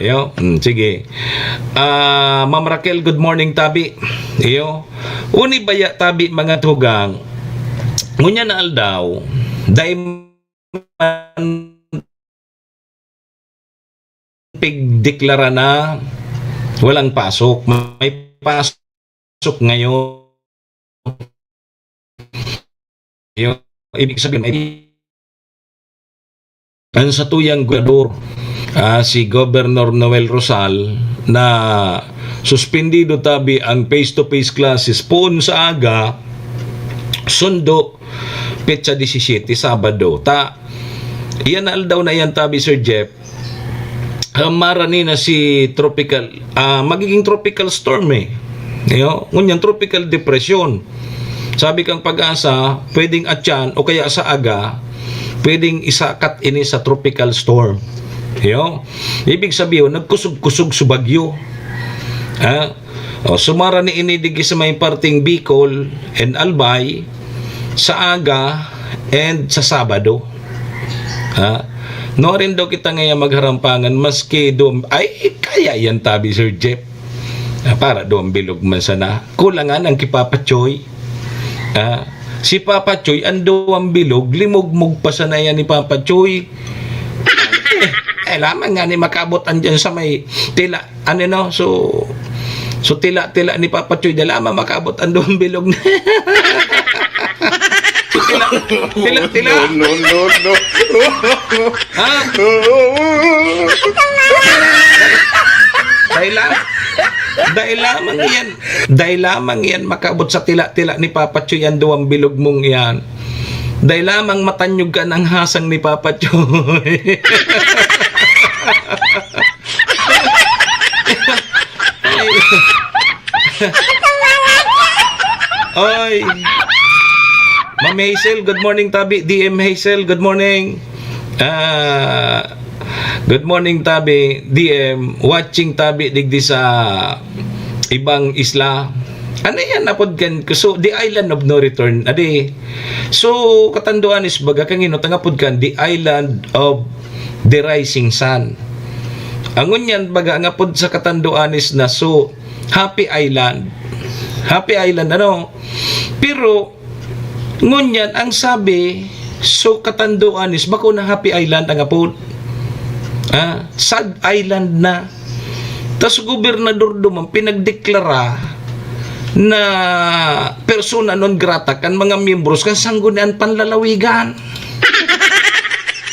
Yo, mm, sige. Ah, Ma'am Raquel, good morning, tabi. Iyo. Uni baya tabi mga tugang. Ngunyan na aldaw, dai man pigdeklara na walang pasok. May pasok ngayon. Yung ibig sabihin, may ang satuyang gobernador, ah, si Governor Noel Rosal, na suspendido tabi ang face-to-face classes poon sa aga, sundo, petsa disisiyete, Sabado. Ta, iyan na aldaw na iyan tabi, Sir Jeff, ah, marani na si tropical, ah, magiging tropical storm eh. Yo, ngunyan tropical depression. Sabi kang Pag-asa, pwedeng atyan o kaya sa aga, pwedeng isakat ini sa tropical storm. Yo, ibig sabihin, nagkusog-kusog sa bagyo. Ha? O, sumara ni ini digi sa may parting Bicol and Albay sa aga and sa Sabado. Ha? Nuarin daw kita ngayon magharampangan maski dum-, ay, kaya yan tabi, Sir Jeff. Ah, para duwang bilog man sana. Kulangan ang ki Papa Choy. Ah, si Papa Choy, ang duwang bilog, limugmog pa sana yan ni Papa Choy. Eh, lamang nga ni makaabot andyan sa may tila, ano no, so, so tila-tila ni Papa Choy, dai lamang makaabot ang duwang bilog na. So, tila, tila, tila. No, no, no, no. Ha? Dai la-, dai lamang yan. Dai lamang yan makaabot sa tila-tila ni Papa Choy, yan duwang bilog mong yan. Dai lamang matanyog ka ng hasang ni Papa Choy. Oy. Ma'am Hazel, good morning, tabi. D M Hazel, good morning. Ah, good morning, tabi. D M, watching, tabi, digdi sa ibang isla. Ano yan, apod kan? So, the island of no return. Adi. So, katanduan is baga, kangin no, tangapod kan, the island of the rising sun. Ang ngunyan, baga, ang apod sa katanduan is na, so, Happy Island. Happy Island, ano? Pero, ngunyan, ang sabi, so, katanduan is, bako na Happy Island ang apod. Ah, Sad Island na. Tas gobernador duman pinagdeklara na persona non grata kan mga miyembros kan Sangguniang Panlalawigan.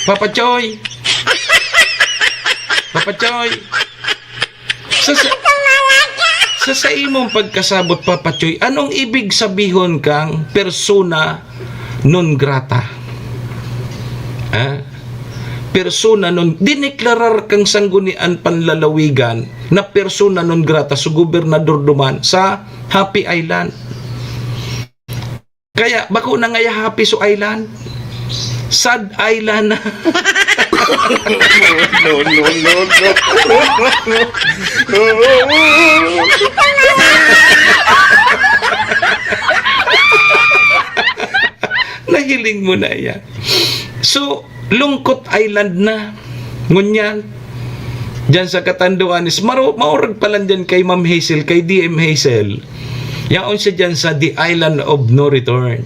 Papa Choy! Papa Choy! Sa, sa, sa, sa imong pagkasabot, Papa Choy, anong ibig sabihon kang persona non grata? Ah? Persona non, dineklarar kang Sanggunian Panlalawigan na persona non grata sa gobernador duman sa Happy Island. Kaya, bako na ngaya Happy so Island. Sad Island. No, no, no, no. Nahiling mo na yan. So, Lungkot Island na. Ngunyan, diyan sa katanduan is maro-, maurag pa lang diyan kay Ma'am Hazel, kay D M Hazel. Yaon siya diyan sa the island of no return.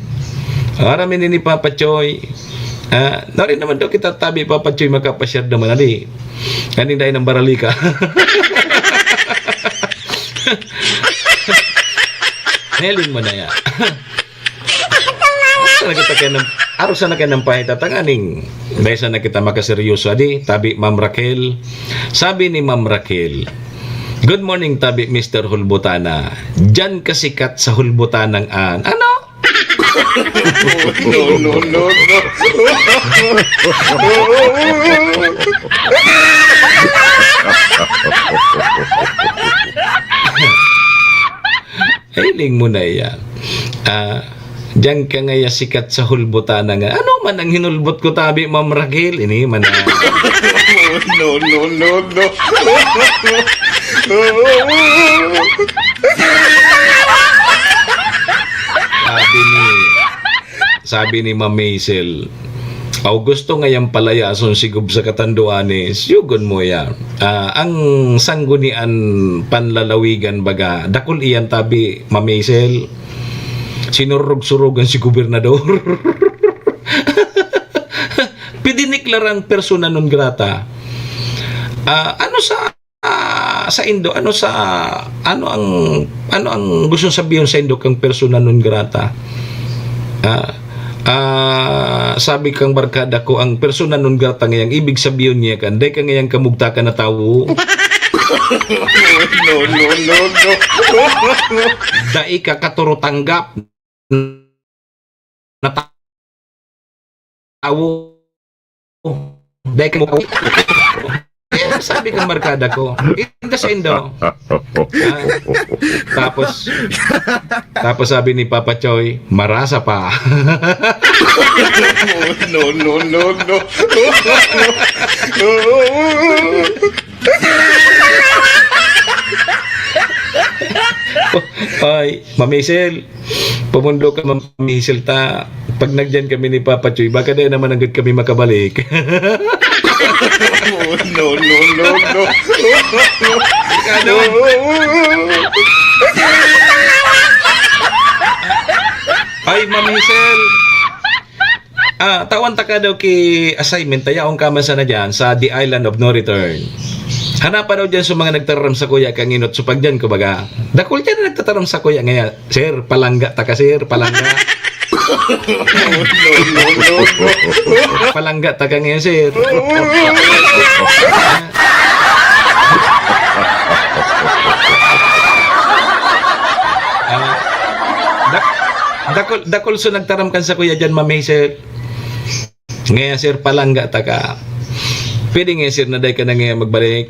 Aram ini ni Papa Choy. Ah, na rin naman daw kita tabi, Papa Choy, makapasyar naman, ali. Kaning dahil ng baralika. Nahiling mo na yan. Arog sana kita kaya ng, arog sana kaya ng pahita tanganing. Dahil sana kita makaseryoso, adi, tabi Ma'am Raquel. Sabi ni Ma'am Raquel, "Good morning, tabi Mister Hulbutana. Diyan ka sikat sa Hulbutanang an." Ano? No, no, no, no. Hiling mo na yan. Ah, diyan ka ngaya sikat sa Hulbutana nga. Ano man ang hinulbot ko, tabi, Ma'am Raquel? Ini man na. No, no, no, no. Sabi ni, sabi ni Ma'am Hazel, "Aw, gusto ngayang palayason si Gob sa katanduanes, yugon mo yan." Ah, ang sanggunian panlalawigan baga, dakul iyan tabi, Ma'am Hazel. Sinurog-surugan si gobernador. Pidineklarang persona non grata. Ah, ano sa ah, saindo, ano sa, ano ang, ano ang gustong sabihon saindo kang persona non grata? Ah, ah, sabi kang barkada ko, ang persona non grata ngayang ibig sabihon niya kan, dai ka ngayang kamugtakan na tawo. No, no, no, no. Dai ka katurutanggap na tawo. Dai ka mo. Kaya sabi kang barkada ko, "Inda saindo." Ah, tapos, tapos sabi ni Papa Choy, "Marasa pa." No, no, no, no. Ay, Ma'am Hazel, pumundo ka, Ma'am Hazel, ta. Pag nagyan kami ni Papa Choy, baka dai naman anggad kami makabalik. No, no, no, no. Ano? Ay, Ma'am Hazel. Ah, tawan taka daw ki assignment, ta yaon ka man sana diyan sa The Island of No Return. Hanapa daw diyan sa mga nagtataram sakuya kan enot. So, pag diyan, kumbaga, dakul diyan na nagtataram sakuya ngaya, "Sir, palangga taka, sir, palangga." No, no, no, no. "Palangga taka ngayon, sir." Ah, dak-, dakul, dakul so nagtaram kan sakuya diyan, Ma'am Hazel. Ngaya, sir, palangga taka. Pwede ngaya, sir, na dai ka na ngaya magbalik.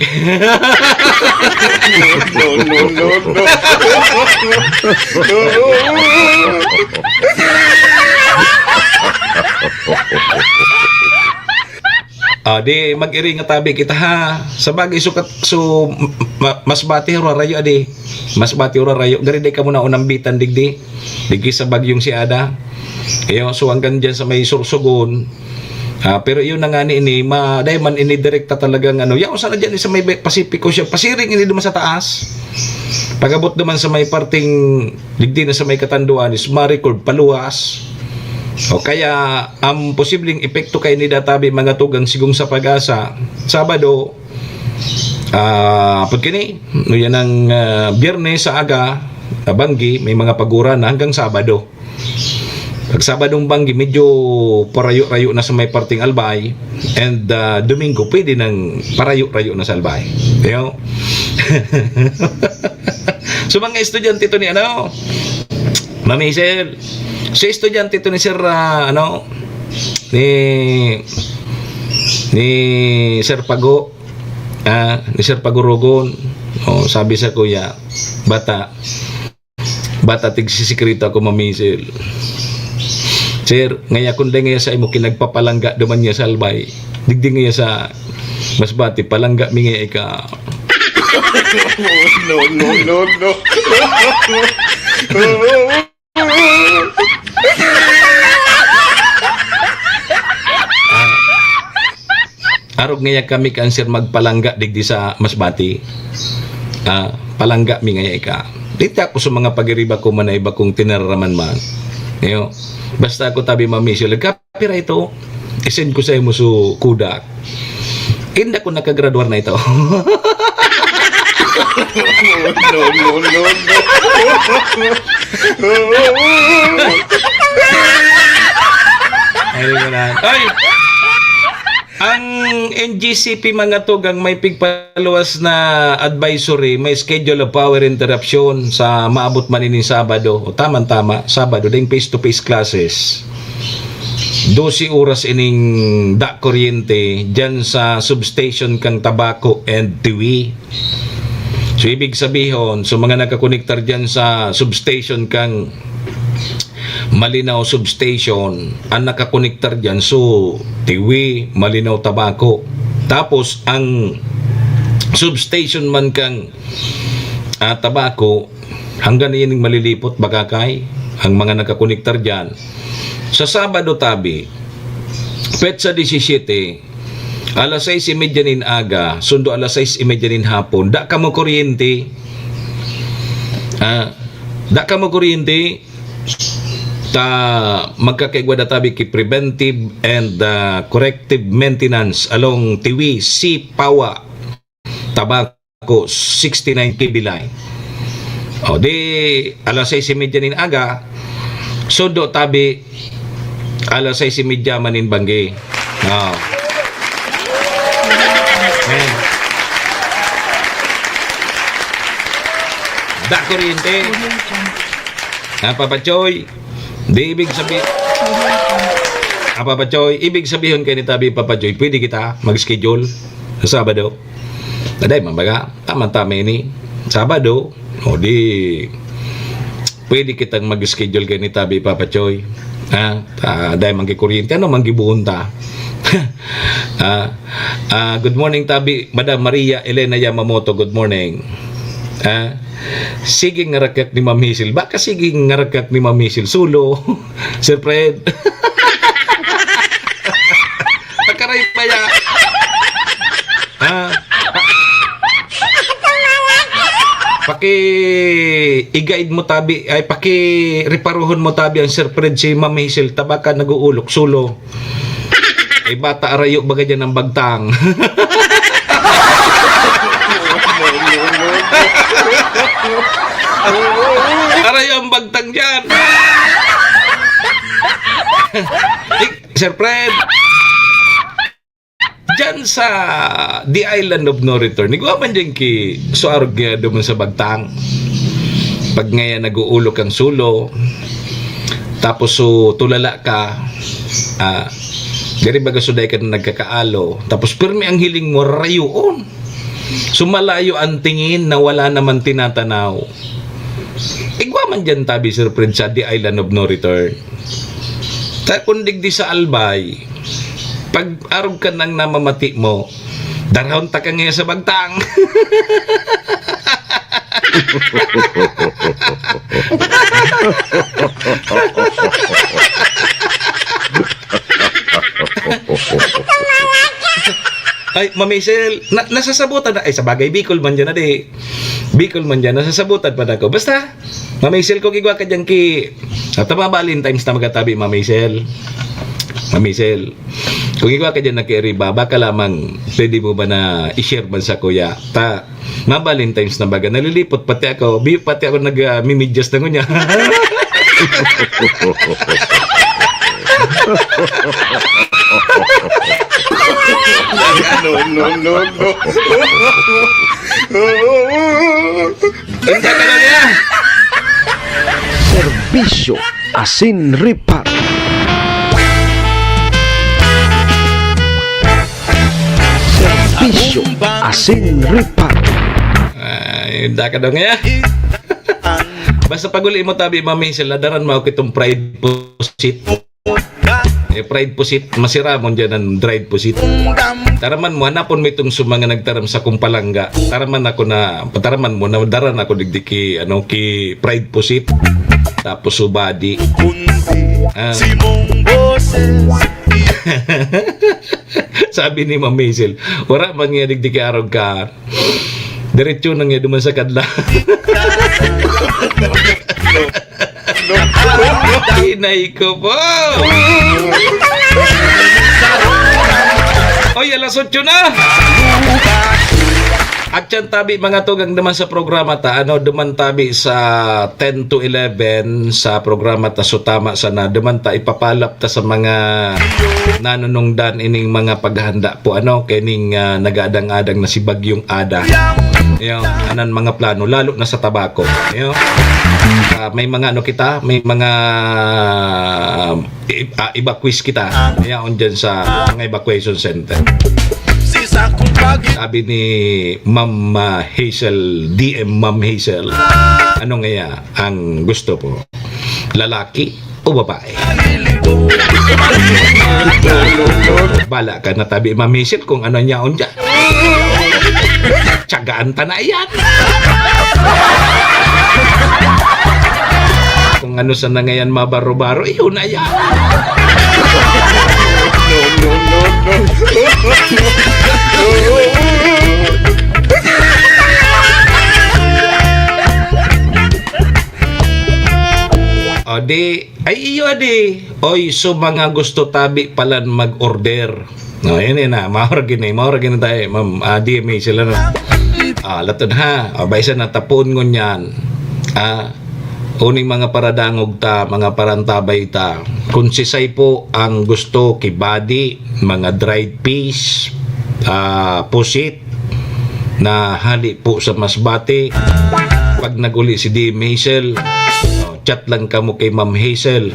No, no, no, no. Ah, di mag-iring tabi kita, ha. Sa bagay, so, kat-, so, ma-, Masbate, hurarayo, adi. Masbate, hurarayo. Gari, dai ka muna unambitan, digdi. Digdi sa bagyong si Ada. Iyo, so, hanggang dyan sa may Sorsogon. Ah, pero yun na nga ni ini, ma-, dai man ini direkta talagang ano. Yaon sana dyan sa may Be-, Pacific Ocean. Pasiring ini duman sa taas. Pag-abot naman sa may parting digdi na sa may Katanduanes, is ma-record paluwas. O kaya, ang posibleng epekto kaini databi mga tugang sigong sa Pag-asa, Sabado, ah, pag kini, no, yan ang, ah, Biyernes sa aga, ah, banggi, may mga paguran na hanggang Sabado. Pag Sabadong banggi, medyo parayo-rayo na sa may parting Albay. And, ah, Domingo, pwede nang parayo-rayo na sa Albay. Di ba? So, mga estudyante to ni ano, Ma'am Hazel. So, estudyante to ni Sir, ah, ano, ni, ni Sir Pago, ah, ni Sir Pagurogon. O, sabi sa kuya, bata, bata, tigsisikreto ako, Ma'am Hazel. Sir, ngaya kun dai ngaya sa imo kinagpapalangga duman niya sa Albay. Digdi ngaya sa Masbate, palangga mi ngaya ika. No, no, no, no. Ah, arog ngaya kami kan sir magpalangga digdi sa Masbate. Ah, palangga mi ngaya ika. Dita ako sa mga pagiriba ko man na iba kong tinararaman man. Iyo. Basta ako tabi, Ma'am Michelle, nagkapira ito. I-send ko sa imo so Kodak. Inda ko nakagradwar na ito. No, no, no, no. Ay, wala. Ay! Ang N G C P, mga tugang, may pigpaluwas na advisory, may schedule of power interruption sa maabot man ining Sabado. O, tamang-tama, Sabado, ding face-to-face classes. Dose oras ining da kuryente dyan sa substation kang Tabaco and Tiwi. So, ibig sabihon, so mga nakakonektar dyan sa substation kang Malinao Substation, ang nakakonektar dyan, so, Tiwi, Malinao, Tabaco. Tapos, ang substation man kan, ah, Tabaco, hanggang ining malilipot, bakakay, ang mga nakakonektar diyan. Sa Sabado, tabi, petsa disisiyete, alas sais y media nin aga, sundo alas sais y media nin hapon, da kamo kuryente. Ah, da kamo kuryente, ta magkakaigwa da tabi ki preventive and, ah, corrective maintenance along Tiwi, Sipawa, Tabaco, sixty-nine K V line. O, di, alas sais y media nin aga, sundo tabi, alas sais y media man nin banggi. O. Ayan. Da kuryente. Ha, Papa Choy? Di ibig sabi-, ha, Papa Choy? Ibig sabihon kaya ni tabi, Papa Choy, pwede kita mag-schedule sa Sabado? Aday, mambaga, tama-tama ini. Sabado, o di, pwede kitang mag-schedule kaya ni tabi, Papa Choy. Ha? Ah, dahil manggi kuryente, ano, manggibuon ta? Ah, ah, good morning, tabi, Madam Maria Elena Yamamoto, good morning. Ah, sige nga rakyat ni Ma'am Hazel. Baka sige nga rakyat ni Ma'am Hazel. Sulo. Sir Fred. Pagkaray pa yan. Ah, paki-i-guide mo tabi, ay, paki-reparohon mo tabi ang Sir Fred si Ma'am Hazel. Tabaka nag-uulok, sulo. Ay, bata, arayo baga dyan ang bagtang. Arayo ang bagtang dyan. Ik-, Sir Fred. Diyan sa The Island of No Return, igwa man diyan ki suarog nga duman sa bagtang. Pag ngayon nag-uulok ang sulo, tapos so tulala ka, ah, gari baga so dai ka na nagkakaalo, tapos pirmi ang hiling mo, rayoon. So malayo ang tingin na wala naman tinatanaw. Igwa man diyan tabi, Sir Fred, sa The Island of No Return. Ta kun digdi sa Albay, pag arog ka nang namamati mo, darahon ta ka ngayon sa bagtang. Ay, Ma'am Hazel, na, nasasabutan na. Ay, sa bagay, Bicol man dyan na di. Bicol man dyan, nasasabutan pa na ako. Basta, Ma'am Hazel, kung igwa ka dyan ki, at mga Valentine's na magatabi, Ma'am Hazel. Ma'am Hazel, kung igwa ka dyan na ki Arriba, baka lamang pwede mo ba na i-share man sa kuya? Ta, mga Valentine's na baga, nalilipot pati ako, bi-, pati ako nag, ah, mimidyas na ngunya. No, no, no, no. Ang gagalaw niya. Serbisyo asin reparo. Serbisyo asin reparo. Ay, daka daw nga. Basta pag-uli mo tabi, Ma'am Hazel, ladaran mo ako itong pride pusit. Eh, pride pusit, masiramon dyan ang dried pusit. Taraman mo, hanapon mo itong suma nga nagtaram sa kong palangga. Taraman ako na, pataraman mo, na daran ako digdi ki, ano, ki pride pusit. Tapos subadi. Ah. Sabi ni Ma'am Hazel, "Wala man nga digdi ki arog ka." Diretso na nga duman sa kadla. Inay ko po. Oy, alas otso na. At yan tabi, mga tugang naman sa programa ta, ano, duman tabi sa ten to eleven sa programa ta. So, tama sana, duman ta ipapalap ta sa mga nanunungdan ining mga paghahanda po, ano, kaining, ah, nag-aadang-adang na si Bagyong Ada. Yo, anan mga plano, lalo na sa Tabaco. Yo. Ah, may mga ano kita, may mga, i-, ah, evacuees kita. Yaon dyan sa mga evacuation center. Sabi ni Ma'am, ah, Hazel, D M Ma'am Hazel, ano ngaya ang gusto po? Lalaki o babae? Bala ka na tabi, Ma'am Hazel, kung ano niya on dyan. Gaan ta na yan. Kung ano sana ngayon mabaro-baro, iyon na yan. No, no, no, no. O di, ay iyo di. Oy, so mga gusto tabi palan mag-order. No, yan yan na. Maurag yun eh. Maurag yun tayo, ma'am. Ah, D M A sila na. Ah, latod ha. O, ba isa na tapon ngunyan. Ah, uning mga paradangog ta, mga parantabay ta. Kung sisay po ang gusto, kibadi, mga dried peas, ah, pusit, na hali po sa Masbate. Pag nag-uli si D M Hazel, oh, chat lang kamo kay Ma'am Hazel.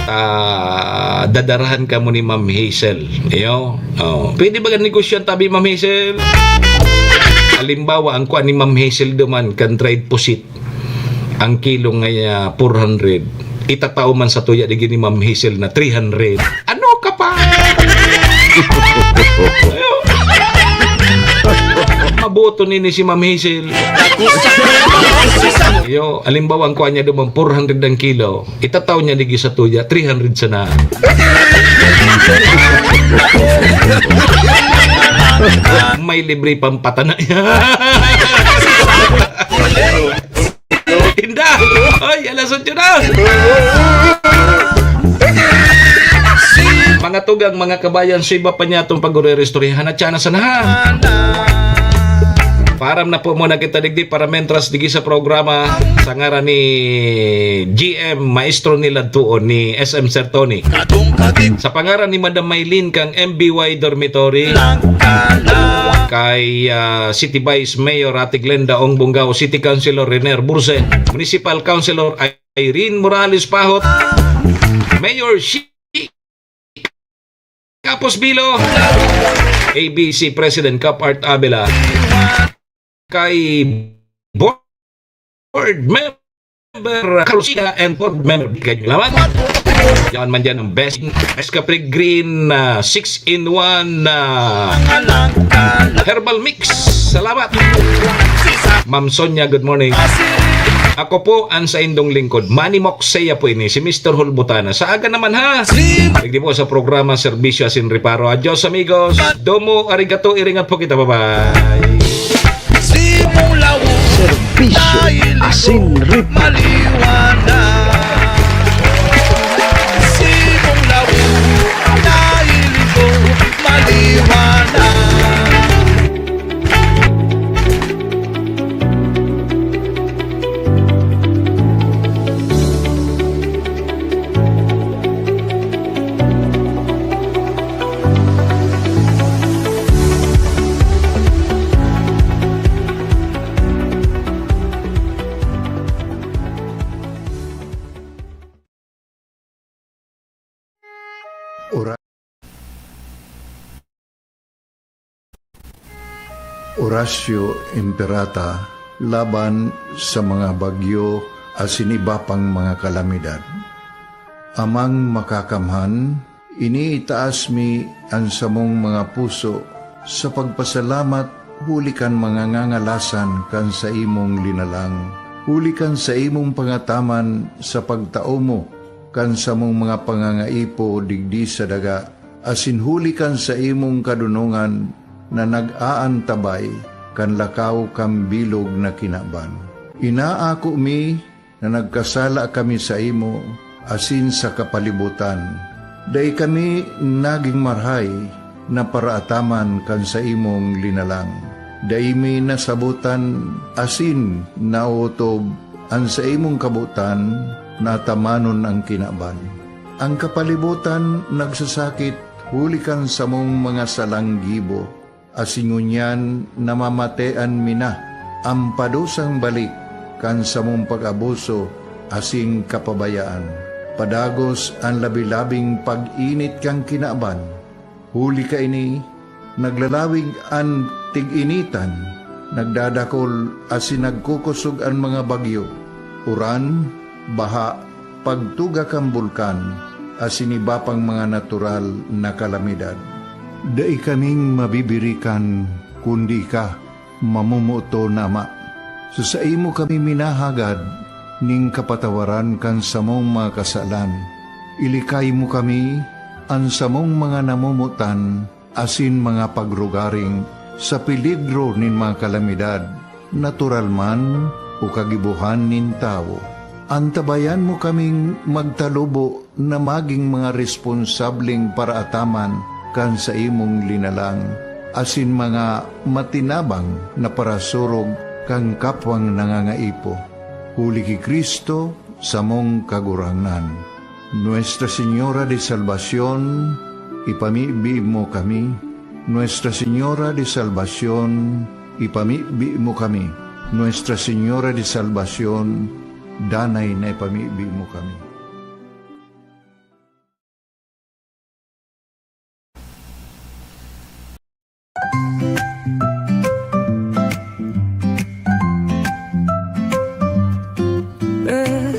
Ah, dadarahan kamo ni Ma'am Hazel. Iyo. Oh, pwede ba negosyo ang tabi, Ma'am Hazel? Halimbawa, ang kuan ni Ma'am Hazel duman, kan dried pusit. Ang kilo nga, ah, four hundred. Itatao man sa tuya, di gini Ma'am Hazel na three hundred. Ano ka pa? Maboto nini si Ma'am Hazel. Yo, alimbawa, ang kuha niya duman, four hundred ang kilo. Itatao niya ligi sa tuya, three hundred sana. May libre pang patana niya. Tinda! Ay, alas otso na! Mga tugang, mga kabayan, sa iba pa niya itong pag-urerestoryahan at siya na sana. Param na po muna kita digdi para mentras digi sa programa sa ngaran ni G M, maestro ni Ladtuon, ni S M Sir Tony. Sa pangaran ni Madam Maylin kang M B Y Dormitory, kay, ah, City Vice Mayor Ate Glenda Ong Bungao, City Councilor Renier Burse, Municipal Councilor Irene Morales Pahot, Mayor Shi Capos Bilo, A B C President Cap Art Avila, kay Board Member Carlos Ika and Board Member Bigay Laman. Yan man dyan ang best Escapri Green, ah, six-in-one, ah, Herbal Mix. Salamat. Ma'am Sonia, good morning. Ako po ang saindong lingkod, Manny Moxeya po ini, si Mister Hulbutana. Sa aga naman ha. Digdi po sa programa, Serbisyo Asin Reparo. Adios, amigos. Domo arigato, iringat po kita. Bye-bye. Serbisyo Asin Reparo. Ora-, Orasyo Imperata laban sa mga bagyo asin iba pang mga kalamidad. Amang Makakamhan, iniitaas mi an samong mga puso sa pagpasalamat huli kan mga ngangalasan kan saimong linalang, huli kan saimong pangataman sa pagtao mo kan samong mga pangangaipo digdi sa daga, asin huli kan saimong kadonongan na nag-aantabay kan lakaw kan bilog na kinaban. Inaako mi na nagkasala kami saimo asin sa kapalibotan. Dai kami nagin marahay na paraataman kan saimong linalang. Dai mi nasabotan asin naotob an saimong kabotan na atamanon an kinaban. An kapalibotan nagsasakit huli kan samong mga salang gibo, asin ngunyan namamatean mi na an padusang balik kan samong pag-abuso asin kapabayaan. Padagos an labi-labing pag-init kan kinaban. Huli kaini, naglalawig an tig-initan, nagdadakol asin nagkukosog an mga bagyo, uran, baha, pagtuga kan bulkan, asin iba pang mga natural na kalamidad. Dai kaming mabibirikan kundi ika, mamomoton na Ama. Sa saimo kami minahagad ning kapatawaran kan samong mga kasalan. Ilikay mo kami, an samong mga namomotan, asin mga pagrugaring sa peligro nin mga kalamidad, natural man o kagibohan nin tawo. Antabayan mo kaming magtalubo na magin mga responsableng paraataman kan saimong linalang, asin mga matinabang na parasurog kan kapwang nangangaipo. Huli ki Cristo, samong Kagurangnan. Nuestra Señora de Salvacion, ipamibi mo kami. Nuestra Señora de Salvacion, ipamibi mo kami. Nuestra Señora de Salvacion, danay na ipamibi mo kami.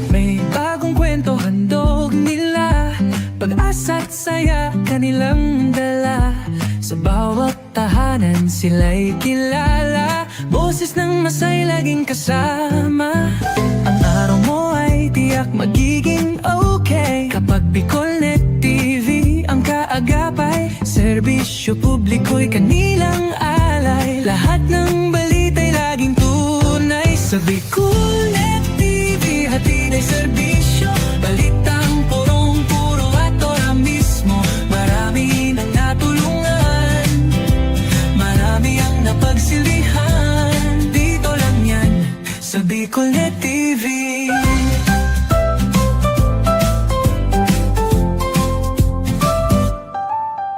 May bagong kwento handog nila, pag-asa't saya kanilang dala. Sa bawat tahanan sila'y kilala, boses ng masay laging kasama. Ang araw mo ay tiyak magiging okay kapag Bicolnet T V ang kaagapay. Serbisyo publiko'y kanilang alay, lahat ng balita'y laging tunay. Sa Bicolnet T V hatid ay serbisyo, balitang purong-puro at ora mismo. Marami nang natulungan, marami ang napagsilbihan. Dito lang yan sa Bicolnet T V.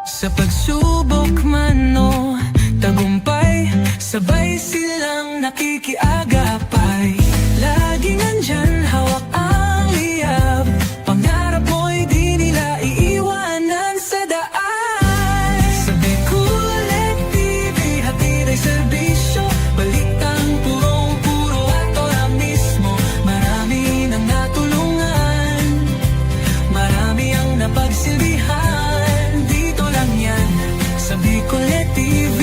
Sa pagsubok man o tagumpay, sabay silang nakikiagapay. Laging nandyan, hawak ang liyab, pangarap mo'y di nila iiwanan sa daan. Sa Bicolnet T V hatid ay serbisyo, balitang purong-puro at ora mismo. Marami nang natulungan, marami ang napagsilbihan. Dito lang yan sa Bicolnet T V.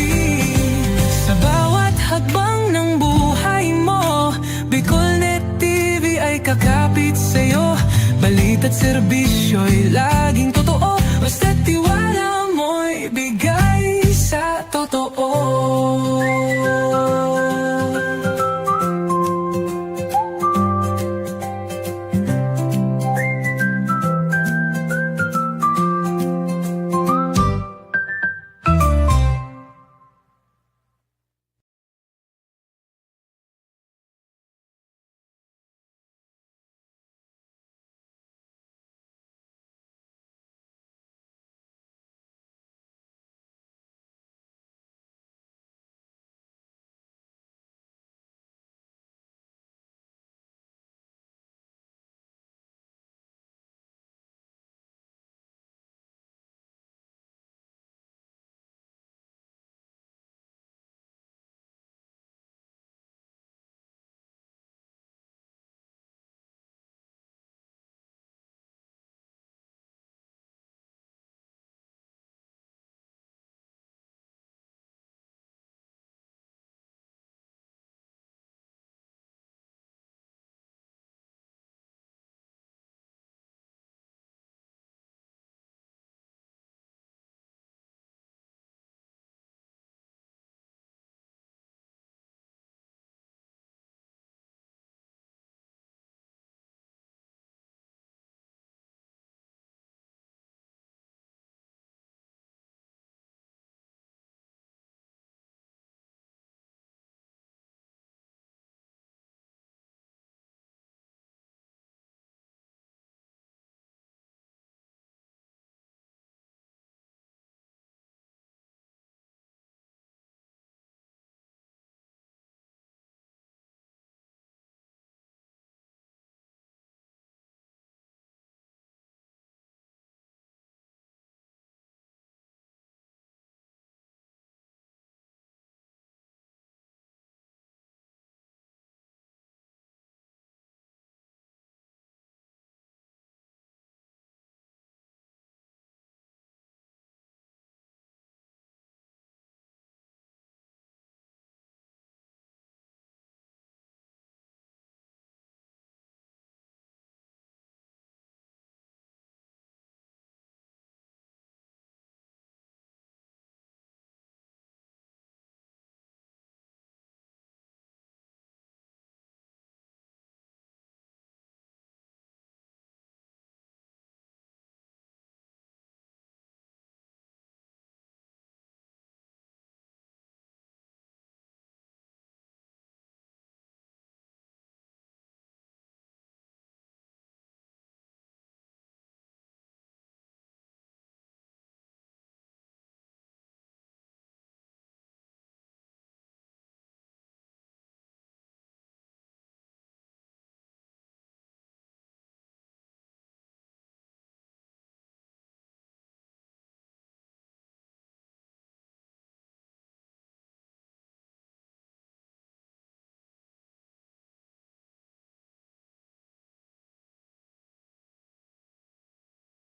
Sa bawat hakbang ng buhay mo, Bicolnet T V ay kakapit sa'yo. Balita't serbisyo'y laging totoo, basta't tiwala mo'y bigay sa totoo.